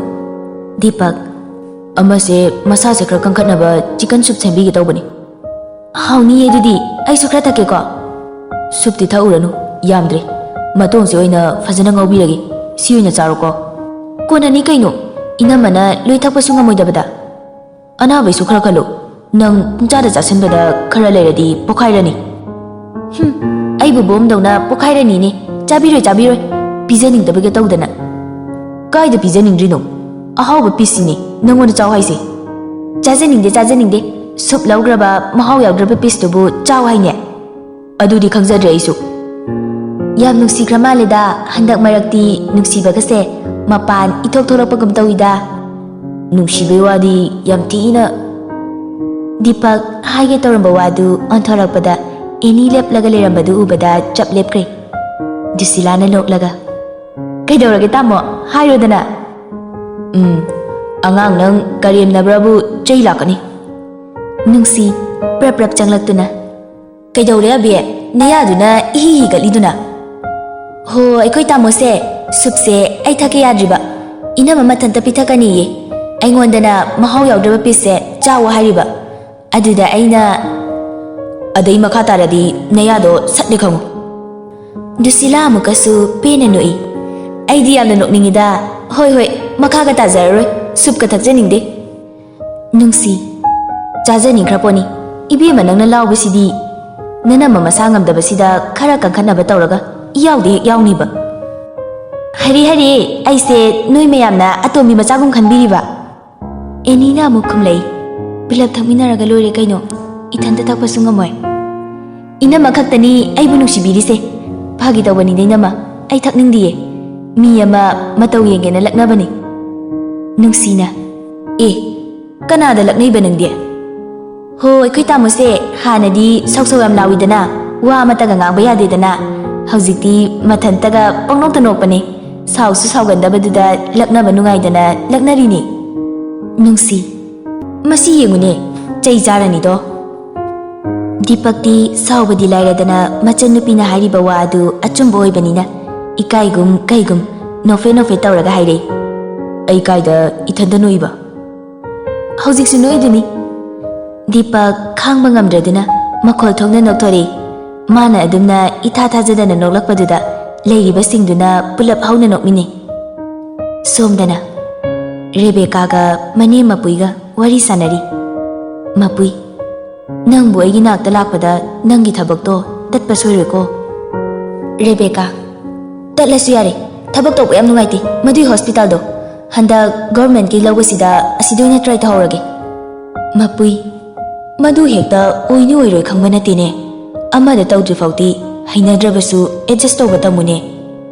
ꯗꯤꯄꯛ, "ꯑꯃꯁꯦ ꯃꯁꯥꯁꯦ ꯈꯔ ꯀꯟꯈꯠꯅꯕ ꯆꯤꯀꯟ ꯁꯨꯞ ꯁꯦꯝꯕꯤꯒꯦ ꯇꯧꯕꯅꯤ꯫" "ꯍꯥꯎꯅꯤꯌꯦ ꯑꯗꯨꯗꯤ, ꯑꯩꯁꯨ ꯈꯔ ꯊꯛꯀꯦꯀꯣ?" "ꯁꯨꯞꯇꯤ ꯊꯛꯎꯔꯅꯨ, ꯌꯥꯝꯗ꯭ꯔꯦ꯫ ꯃꯇꯣꯡꯁꯦ ꯑꯣꯏꯅ ꯐꯖꯅ ꯉꯧꯕꯤꯔꯒꯦ, ꯁꯤ ꯑꯣꯏꯅ ꯆꯥꯔꯣꯀꯣ꯫" "ꯀꯣꯟꯅꯅꯤ ꯀꯩꯅꯣ, ꯏꯅꯝꯃꯅ ꯂꯣꯏ ꯊꯛꯄꯁꯨ ꯉꯝꯃꯣꯏꯗꯕꯗ꯫ ꯑꯅꯥꯕꯩꯁꯨ ꯈꯔ ꯈꯜꯂꯨ꯫ ꯅꯪ ꯄꯨꯡꯆꯥꯗ ꯆꯥꯁꯤꯟꯕꯗ ꯈꯔ ꯂꯩꯔꯗꯤ ꯄꯣꯛꯈꯥꯏꯔꯅꯤ꯫ ꯍꯨꯝ, ꯑꯩꯕꯨ ꯕꯣꯝꯗꯧꯅ ꯄꯣꯛꯈꯥꯏꯔꯅꯤꯅꯦ꯫ ꯆꯥꯕꯤꯔꯣꯏ, ꯆꯥꯕꯤꯔꯣꯏ꯫ ꯄꯤꯖꯅꯤꯡꯗꯕꯒ ꯇꯧꯗꯅ꯫ ꯀꯥꯏꯗ ꯄꯤꯖꯅꯤꯡꯗ꯭ꯔꯤꯅꯣ? ꯑꯍꯥꯎꯕ ꯄꯤꯁꯁꯤꯅꯦ ꯅꯪꯉꯣꯟꯗ ꯆꯥꯎ ꯍꯥꯏꯁꯦ꯫ ꯆꯥꯖꯅꯤꯡꯗꯦ, ꯆꯥꯖꯅꯤꯡꯗꯦ꯫ ꯁꯨꯞ ꯂꯧꯈ꯭ꯔꯕ ꯃꯍꯥꯎ ꯌꯥꯎꯗ꯭ꯔꯕ ꯄꯤꯁꯇꯨꯕꯨ ꯆꯥꯎ ꯍꯥꯏꯅꯦ? ꯑꯗꯨꯗꯤ ꯈꯪꯖꯗ꯭ꯔꯦ ꯑꯩꯁꯨ꯫ ꯌꯥꯝ ꯅꯨꯡꯁꯤꯈ꯭ꯔ ꯃꯥꯜꯂꯦꯗ, ꯍꯟꯗꯛ ꯃꯔꯛꯇꯤ ꯅꯨꯡꯁꯤꯕꯒꯁꯦ ꯃꯄꯥꯟ ꯏꯊꯣꯛ ꯊꯣꯛꯂꯛꯄꯒꯨꯝ ꯇꯧꯏꯗ꯫ ꯅꯨꯡꯁꯤꯕꯩ ꯋꯥꯗꯤ ꯌꯥꯝ ꯊꯤꯅ꯫ ꯗꯤꯄꯛ ꯍꯥꯏꯒꯦ ꯇꯧꯔꯝꯕ ꯋꯥꯗꯨ ꯑꯣꯟꯊꯣꯔꯛꯄꯗ ꯑꯦꯅꯤ ꯂꯦꯞꯂꯒ ꯂꯩꯔꯝꯕꯗꯨ ꯎꯕꯗ ꯆꯞ ꯂꯦꯞꯈ꯭ꯔꯦ꯫ ꯖꯨꯁꯤꯂꯥꯅ ꯅꯣꯛꯂꯒ, "ꯀꯩꯗꯧꯔꯒꯦ ꯇꯥꯃꯣ? ꯍꯥꯏꯔꯣꯗꯅ꯫" "ꯎꯝ, ꯑꯉꯥꯡ ꯅꯪ ꯀꯔꯦꯝꯅꯕ꯭ꯔꯕꯨ ꯆꯩ ꯂꯥꯛꯀꯅꯤ꯫" ꯅꯨꯡꯁꯤ ꯄ꯭ꯔꯞ ꯄ꯭ꯔꯞ ꯆꯪꯂꯛꯇꯨꯅ, "ꯀꯩꯗꯧꯔꯦ ꯑꯕꯦ? ꯅꯌꯥꯗꯨꯅ ꯏꯍꯤ ꯍꯤꯒꯠꯂꯤꯗꯨꯅ?" "ꯍꯣ, ꯑꯩꯈꯣꯏ ꯇꯥꯃꯣꯁꯦ ꯁꯨꯞꯁꯦ ꯑꯩ ꯊꯛꯀꯦ ꯌꯥꯗ꯭ꯔꯤꯕ꯫ ꯏꯅꯝꯃ ꯃꯊꯟꯇ ꯄꯤꯊꯛꯀꯅꯤꯌꯦ꯫ ꯑꯩꯉꯣꯟꯗꯅ ꯃꯍꯥꯎ ꯌꯥꯎꯗ꯭ꯔꯕ ꯄꯤꯁꯁꯦ ꯆꯥꯎꯑꯣ ꯍꯥꯏꯔꯤꯕ꯫ ꯑꯗꯨꯗ ꯑꯩꯅ꯫" "ꯑꯗꯩ ꯃꯈꯥ ꯇꯥꯔꯗꯤ ꯅꯌꯥꯗꯣ ꯁꯠꯂꯦ ꯈꯪꯉꯨ꯫" ꯖꯨꯁꯤꯂꯥ ꯑꯃꯨꯛꯀꯁꯨ ꯄꯦꯟꯅ ꯅꯣꯛꯏ꯫ ꯑꯩꯗꯤ ꯌꯥꯝꯅ ꯅꯣꯛꯅꯤꯡꯉꯤꯗ꯫ "ꯍꯣꯏ, ꯍꯣꯏ, ꯃꯈꯥꯒ ꯇꯥꯖꯔꯔꯣꯏ, ꯁꯨꯞꯀ ꯊꯛꯆꯅꯤꯡꯗꯦ꯫" ꯅꯨꯡꯁꯤ, ꯆꯥꯖꯅꯤꯡꯈ꯭ꯔ ꯄꯣꯠꯅꯤ꯫ ꯏꯕꯦꯝꯃ, ꯅꯪꯅ ꯂꯥꯎꯕꯁꯤꯗꯤ꯫ ꯅꯅꯝꯃ ꯃꯁꯥ ꯉꯝꯗꯕꯁꯤꯗ ꯈꯔ ꯀꯟꯈꯠꯅꯕ ꯇꯧꯔꯒ ꯏꯌꯥꯎꯗ ꯍꯦꯛ ꯌꯥꯎꯅꯤꯕ꯫ "ꯍꯩꯔꯦ, ꯍꯩꯔꯦ, ꯑꯩꯁꯦ ꯅꯣꯏ ꯃꯌꯥꯝꯅ ꯑꯇꯣꯝꯕꯤ ꯃꯆꯥꯒꯨꯝ ꯈꯟꯕꯤꯔꯤꯕ?" ꯑꯦꯅꯤꯅ ꯑꯃꯨꯛ ꯈꯨꯝꯂꯛꯏ, "ꯄꯨꯂꯞ ꯊꯛꯃꯤꯟꯅꯔꯒ ꯂꯣꯏꯔꯦ ꯀꯩꯅꯣ, ꯏꯊꯟꯇ ꯊꯛꯄꯁꯨ ꯉꯝꯃꯣꯏ꯫" "ꯏꯅꯝꯃ ꯈꯛꯇꯅꯤ ꯑꯩꯕꯨ ꯅꯨꯡꯁꯤꯕꯤꯔꯤꯁꯦ꯫ ꯐꯥꯒꯤ ꯇꯧꯕꯅꯤꯗ ꯏꯅꯝꯃ, ꯑꯩ ꯊꯛꯅꯤꯡꯗꯤꯌꯦ꯫ ꯃꯤ ꯑꯃ ꯃꯇꯧ ꯌꯦꯡꯒꯦꯅ ꯂꯛꯅꯕꯅꯤ꯫" ꯅꯨꯡꯁꯤꯅ, "ꯑꯦ, ꯀꯅꯥꯗ ꯂꯛꯅꯩꯕ ꯅꯪꯗꯤ?" "ꯍꯣ, ꯑꯩꯈꯣꯏ ꯇꯥꯃꯣꯁꯦ ꯍꯥꯟꯅꯗꯤ ꯁꯧ ꯁꯧ ꯌꯥꯝ ꯂꯥꯎꯏꯗꯅ, ꯋꯥ ꯑꯃꯠꯇꯒ ꯉꯥꯡꯕ ꯌꯥꯗꯦꯗꯅ, ꯍꯧꯖꯤꯛꯇꯤ ꯃꯊꯟꯇꯒ ꯄꯪꯅꯣꯛꯇ ꯅꯣꯛꯄꯅꯦ꯫ ꯁꯥꯎꯁꯨ ꯁꯥꯎꯒꯟꯗꯕꯗꯨꯗ ꯂꯛꯅꯕ ꯅꯨꯡꯉꯥꯏꯗꯅ ꯂꯛꯅꯔꯤꯅꯦ꯫" ꯅꯨꯡꯁꯤ, "ꯃꯁꯤ ꯌꯦꯡꯉꯨꯅꯦ, ꯆꯩ ꯆꯥꯔꯅꯤꯗꯣ꯫" ꯗꯤꯄꯛꯇꯤ ꯁꯥꯎꯕꯗꯤ ꯂꯥꯏꯔꯗꯅ ꯃꯆꯟꯅꯨꯄꯤꯅ ꯍꯥꯏꯔꯤꯕ ꯋꯥ ꯑꯗꯨ ꯑꯆꯨꯝꯕ ꯑꯣꯏꯕꯅꯤꯅ ꯏꯀꯥꯏꯒꯨꯝ ꯀꯩꯒꯨꯝ ꯅꯣꯛꯐꯦ ꯅꯣꯛꯐꯦ ꯇꯧꯔꯒ ꯍꯥꯏꯔꯛꯏ, "ꯑꯩ ꯀꯥꯏꯗ ꯏꯊꯟꯇ ꯅꯣꯛꯏꯕ?" "ꯍꯧꯖꯤꯛꯁꯨ ꯅꯣꯛꯏꯗꯨꯅꯤ꯫" ꯗꯤꯄꯛ ꯈꯥꯡꯕ ꯉꯝꯗ꯭ꯔꯗꯨꯅ ꯃꯈꯣꯜ ꯊꯣꯛꯅ ꯅꯣꯛꯊꯣꯔꯛꯏ꯫ ꯃꯥꯅ ꯑꯗꯨꯝꯅ ꯏꯊꯥ ꯊꯥꯖꯗꯅ ꯅꯣꯛꯂꯛꯄꯗꯨꯗ ꯂꯩꯔꯤꯕꯁꯤꯡꯗꯨꯅ ꯄꯨꯂꯞ ꯍꯧꯅ ꯅꯣꯛꯃꯤꯟꯅꯩ꯫ ꯁꯣꯝꯗꯅ, ꯔꯦꯕꯦꯀꯥꯒ ꯃꯅꯦ ꯃꯄꯨꯏꯒ ꯋꯥꯔꯤ ꯁꯥꯟꯅꯔꯤ꯫ ꯃꯄꯨꯏ, ꯅꯪꯕꯨ ꯑꯩꯒꯤ ꯅꯥꯛꯇ ꯂꯥꯛꯄꯗ ꯅꯪꯒꯤ ꯊꯕꯛꯇꯣ ꯇꯠꯄ ꯁꯣꯏꯔꯣꯏꯀꯣ꯫ ꯔꯦꯕꯦꯀꯥ, ꯇꯠꯂꯁꯨ ꯌꯥꯔꯦ, ꯊꯕꯛ ꯇꯧꯕ ꯌꯥꯝ ꯅꯨꯡꯉꯥꯏꯇꯦ ꯃꯗꯨꯏ ꯍꯣꯁꯄꯤꯇꯥꯜꯗꯣ꯫ ꯍꯟꯗꯛ ꯒꯣꯔꯃꯦꯟꯠꯀꯤ ꯂꯧꯕꯁꯤꯗ ꯑꯁꯤꯗ ꯑꯣꯏꯅ ꯇ꯭ꯔꯥꯏ ꯇꯧꯍꯧꯔꯒꯦ꯫ ꯃꯄꯨꯏ, ꯃꯗꯨ ꯍꯦꯛꯇ ꯑꯣꯏꯅꯤ ꯑꯣꯏꯔꯣꯏ ꯈꯪꯕ ꯅꯠꯇꯦꯅꯦ꯫ ꯑꯃꯗ ꯇꯧꯗ꯭ꯔꯤ ꯐꯥꯎꯗꯤ ꯍꯩꯅꯗ꯭ꯔꯕꯁꯨ ꯑꯦꯗꯖꯁ ꯇꯧꯕ ꯇꯝꯃꯨꯅꯦ꯫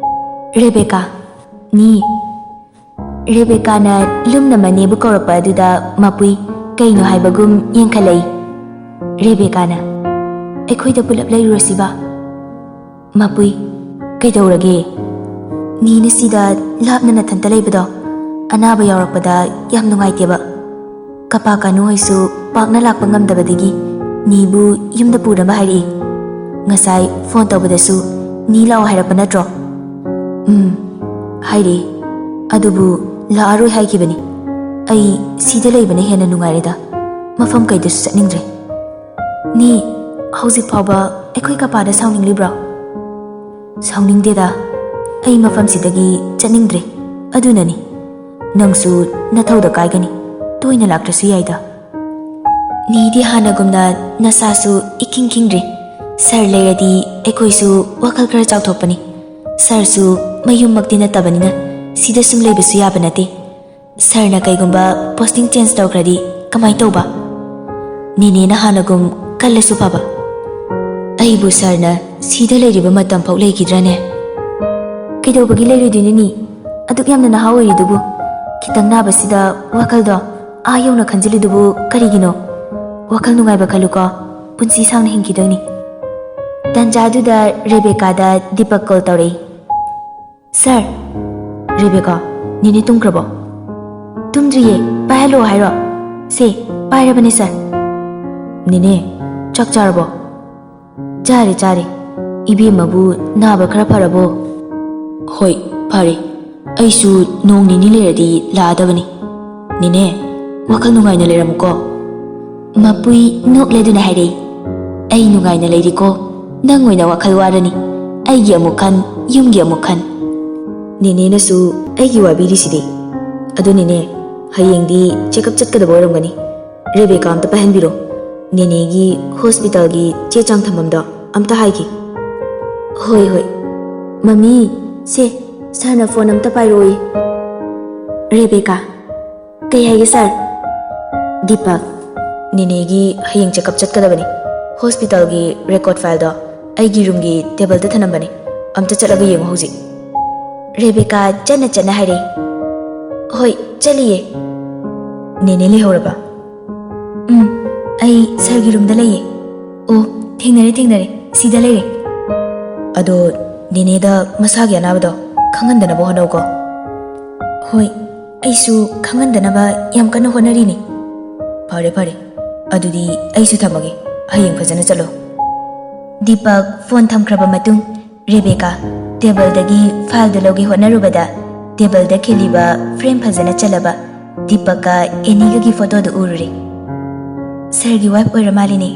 ꯔꯦꯕꯦꯀꯥ, ꯅꯤ꯫ ꯔꯦꯕꯦꯀꯥꯅ ꯂꯨꯝꯅ ꯃꯅꯦꯕꯨ ꯀꯧꯔꯛꯄ ꯑꯗꯨꯗ ꯃꯄꯨꯏ ꯀꯩꯅꯣ ꯍꯥꯏꯕꯒꯨꯝ ꯌꯦꯡꯈꯠꯂꯛꯏ꯫ ꯔꯦꯕꯦꯀꯥꯅ, ꯑꯩꯈꯣꯏꯗ ꯄꯨꯂꯞ ꯂꯩꯔꯨꯔꯁꯤꯕ? ꯃꯄꯨꯏ, ꯀꯩꯗꯧꯔꯒꯦ? ꯅꯤꯅ ꯁꯤꯗ ꯂꯥꯞꯅ ꯅꯊꯟꯇ ꯂꯩꯕꯗꯣ ꯑꯅꯥꯕ ꯌꯥꯎꯔꯛꯄꯗ ꯌꯥꯝ ꯅꯨꯡꯉꯥꯏꯇꯦꯕ꯫ ꯀꯄꯥ ꯀꯥꯅꯨ ꯍꯣꯏꯁꯨ ꯄꯥꯛꯅ ꯂꯥꯛꯄ ꯉꯝꯗꯕꯗꯒꯤ ꯅꯤꯕꯨ ꯌꯨꯝꯗ ꯄꯨꯅꯕ ꯍꯥꯏꯔꯛꯏ꯫ ꯉꯁꯥꯏ ꯐꯣꯟ ꯇꯧꯕꯗꯁꯨ ꯅꯤ ꯂꯥꯛꯑꯣ ꯍꯥꯏꯔꯛꯄ ꯅꯠꯇ꯭ꯔꯣ? ꯎꯝ, ꯍꯥꯏꯔꯛꯏ꯫ ꯑꯗꯨꯕꯨ ꯂꯥꯛꯑꯔꯣꯏ ꯍꯥꯏꯈꯤꯕꯅꯤ꯫ ꯑꯩ ꯁꯤꯗ ꯂꯩꯕꯅ ꯍꯦꯟꯅ ꯅꯨꯡꯉꯥꯏꯔꯦꯗ꯫ ꯃꯐꯝ ꯀꯩꯗꯁꯨ ꯆꯠꯅꯤꯡꯗ꯭ꯔꯦ꯫ ꯅꯤ, ꯍꯧꯖꯤꯛ ꯐꯥꯎꯕ ꯑꯩꯈꯣꯏ ꯀꯄꯥꯗ ꯁꯥꯎꯅꯤꯡꯂꯤꯕ꯭ꯔꯣ? ꯁꯥꯎꯅꯤꯡꯗꯦꯗ꯫ ꯑꯩ ꯃꯐꯝꯁꯤꯗꯒꯤ ꯆꯠꯅꯤꯡꯗ꯭ꯔꯦ꯫ ꯑꯗꯨꯅꯅꯤ꯫ ꯅꯪꯁꯨ ꯅꯊꯧꯗ ꯀꯥꯏꯒꯅꯤ꯫ ꯇꯣꯏꯅ ꯂꯥꯛꯇ꯭ꯔꯁꯨ ꯌꯥꯏꯗ꯫ ꯅꯤꯗꯤ ꯍꯥꯟꯅꯒꯨꯝꯅ ꯅꯁꯥꯁꯨ ꯏꯈꯤꯡ ꯈꯤꯡꯗ꯭ꯔꯤ꯫ ꯁꯥꯔ ꯂꯩꯔꯗꯤ ꯑꯩꯈꯣꯏꯁꯨ ꯋꯥꯈꯜ ꯈꯔ ꯆꯥꯎꯊꯣꯛꯄꯅꯤ꯫ ꯁꯥꯔꯁꯨ ꯃꯌꯨꯝꯃꯛꯇꯤ ꯅꯠꯇꯕꯅꯤꯅ ꯁꯤꯗ ꯁꯨꯝ ꯂꯩꯕꯁꯨ ꯌꯥꯕ ꯅꯠꯇꯦ꯫ ꯁꯥꯔꯅ ꯀꯩꯒꯨꯝꯕ ꯄꯣꯁꯇꯤꯡ ꯆꯦꯟꯖ ꯇꯧꯈ꯭ꯔꯗꯤ ꯀꯃꯥꯏ ꯇꯧꯕ? ꯅꯦꯅꯦꯅ ꯍꯥꯟꯅꯒꯨꯝ ꯀꯜꯂꯁꯨ ꯐꯕ꯫ ꯑꯩꯕꯨ ꯁꯥꯔꯅ ꯁꯤꯗ ꯂꯩꯔꯤꯕ ꯃꯇꯝ ꯐꯥꯎ ꯂꯩꯈꯤꯗ꯭ꯔꯅꯦ? ꯀꯩꯗꯧꯕꯒꯤ ꯂꯩꯔꯣꯏꯗꯣꯏꯅꯣ ꯅꯤ? ꯑꯗꯨꯛ ꯌꯥꯝꯅ ꯅꯍꯥ ꯑꯣꯏꯔꯤꯗꯨꯕꯨ꯫ ꯈꯤꯇꯪ ꯅꯥꯕꯁꯤꯗ ꯋꯥꯈꯜꯗꯣ ꯑꯥ ꯌꯧꯅ ꯈꯟꯖꯤꯜꯂꯤꯗꯨꯕꯨ ꯀꯔꯤꯒꯤꯅꯣ? ꯋꯥꯈꯜ ꯅꯨꯡꯉꯥꯏꯕ ꯈꯜꯂꯨꯀꯣ꯫ ꯄꯨꯟꯁꯤ ꯁꯥꯡꯅ ꯍꯤꯡꯈꯤꯗꯣꯏꯅꯤ꯫ ꯇꯥꯟꯖꯥꯗꯨꯗ ꯔꯦꯕꯦꯀꯥꯗ ꯗꯤꯄꯛ ꯀꯣꯜ ꯇꯧꯔꯛꯏ꯫ ꯁꯥꯔ꯫ ꯔꯦꯕꯦꯀꯥ, ꯅꯦꯅꯦ ꯇꯨꯝꯈ꯭ꯔꯕꯣ? ꯇꯨꯝꯗ꯭ꯔꯤꯌꯦ, ꯄꯥꯏꯍꯜꯂꯣ ꯍꯥꯏꯔꯣ? ꯁꯦ, ꯄꯥꯏꯔꯕꯅꯦ ꯁꯥꯔ꯫ ꯅꯦꯅꯦ, ꯆꯥꯛ ꯆꯥꯔꯕꯣ? ꯆꯥꯔꯦ, ꯆꯥꯔꯦ꯫ ꯏꯕꯦꯝꯃꯕꯨ ꯅꯥꯕ ꯈꯔ ꯐꯔꯕꯣ? ꯍꯣꯏ, ꯐꯔꯦ꯫ ꯑꯩꯁꯨ ꯅꯣꯡ ꯅꯤꯅꯤ ꯂꯩꯔꯗꯤ ꯂꯥꯛꯑꯗꯕꯅꯤ꯫ ꯅꯦꯅꯦ, ꯋꯥꯈꯜ ꯅꯨꯡꯉꯥꯏꯅ ꯂꯩꯔꯝꯃꯨꯀꯣ꯫ ꯃꯄꯨꯏ ꯅꯣꯛꯂꯗꯨꯅ ꯍꯥꯏꯔꯛꯏ, "ꯑꯩ ꯅꯨꯡꯉꯥꯏꯅ ꯂꯩꯔꯤꯀꯣ, ꯅꯪ ꯑꯣꯏꯅ ꯋꯥꯈꯜ ꯋꯥꯔꯅꯤ꯫ ꯑꯩꯒꯤ ꯑꯃꯨꯛ ꯈꯟ, ꯌꯨꯝꯒꯤ ꯑꯃꯨꯛ ꯈꯟ꯫ ꯅꯦꯅꯦꯅꯁꯨ ꯑꯩꯒꯤ ꯋꯥꯕꯤꯔꯤꯁꯤꯗꯤ꯫ ꯑꯗꯨꯅꯤꯅꯦ, ꯍꯌꯦꯡꯗꯤ ꯆꯦꯛꯑꯞ ꯆꯠꯀꯗꯕ ꯑꯣꯏꯔꯝꯒꯅꯤ꯫ ꯔꯦꯕꯦꯀꯥ ꯑꯝꯇ ꯄꯥꯏꯍꯟꯕꯤꯔꯣ꯫ ꯅꯦꯅꯦꯒꯤ ꯍꯣꯁꯄꯤꯇꯥꯜꯒꯤ ꯆꯦ ꯆꯥꯡ ꯊꯝꯐꯝꯗꯣ ꯑꯝꯇ ꯍꯥꯏꯒꯦ꯫ ꯍꯣꯏ, ꯍꯣꯏ꯫ ꯃꯃꯤ, ꯁꯦ, ꯁꯥꯔꯅ ꯐꯣꯟ ꯑꯝꯇ ꯄꯥꯏꯔꯛꯑꯣꯌꯦ꯫ ꯔꯦꯕꯦꯀꯥ꯫ ꯀꯩ ꯍꯥꯏꯒꯦ, ꯁꯥꯔ? ꯗꯤꯄꯛ꯫ ꯅꯦꯅꯦꯒꯤ ꯍꯌꯦꯡ ꯆꯦꯛꯑꯞ ꯆꯠꯀꯗꯕꯅꯤ꯫ ꯍꯣꯁꯄꯤꯇꯥꯜꯒꯤ ꯔꯦꯀꯣꯔꯗ ꯐꯥꯏꯜꯗꯣ ꯑꯩꯒꯤ ꯔꯨꯝꯒꯤ ꯇꯦꯕꯜꯗ ꯊꯅꯝꯕꯅꯤ꯫ ꯑꯝꯇ ꯆꯠꯂꯒ ꯌꯦꯡꯉꯨ ꯍꯧꯖꯤꯛ꯫ ꯔꯦꯕꯦꯀꯥ ꯆꯠꯅ ꯆꯠꯅ ꯍꯥꯏꯔꯛꯏ꯫ ꯍꯣꯏ, ꯆꯠꯂꯤꯌꯦ꯫ ꯅꯦꯅꯦ ꯂꯩꯍꯧꯔꯕ? ꯎꯝ, ꯑꯩ ꯁꯥꯔꯒꯤ ꯔꯨꯝꯗ ꯂꯩꯌꯦ꯫ ꯑꯣ, ꯊꯦꯡꯅꯔꯦ, ꯊꯦꯡꯅꯔꯦ꯫ ꯁꯤꯗ ꯂꯩꯔꯦ꯫ ꯑꯗꯣ ꯅꯦꯅꯦꯗ ꯃꯁꯥꯒꯤ ꯑꯅꯥꯕꯗꯣ ꯈꯪꯍꯟꯗꯅꯕ ꯍꯣꯠꯅꯧꯀꯣ꯫ ꯍꯣꯏ, ꯑꯩꯁꯨ ꯈꯪꯍꯟꯗꯅꯕ ꯌꯥꯝ ꯀꯟꯅ ꯍꯣꯠꯅꯔꯤꯅꯤ꯫ ꯐꯔꯦ, ꯐꯔꯦ꯫ ꯑꯗꯨꯗꯤ ꯑꯩꯁꯨ ꯊꯝꯃꯒꯦ꯫ ꯍꯌꯦꯡ ꯐꯖꯅ ꯆꯠꯂꯣ꯫ ꯗꯤꯄꯛ ꯐꯣꯟ ꯊꯝꯈ꯭ꯔꯕ ꯃꯇꯨꯡ, ꯔꯦꯕꯦꯀꯥ ꯇꯦꯕꯜꯗꯒꯤ ꯐꯥꯏꯜꯗꯨ ꯂꯧꯒꯦ ꯍꯣꯠꯅꯔꯨꯕꯗ, ꯇꯦꯕꯜꯗ ꯈꯤꯜꯂꯤꯕ ꯐ꯭ꯔꯦꯝ ꯐꯖꯅ ꯆꯜꯂꯕ ꯗꯤꯄꯛꯀ ꯑꯦꯅꯤꯒꯒꯤ ꯐꯣꯇꯣꯗꯨ ꯎꯔꯨꯔꯦ꯫ "ꯁꯥꯔꯒꯤ ꯋꯥꯏꯐ ꯑꯣꯏꯔ ꯃꯥꯜꯂꯤꯅꯦ,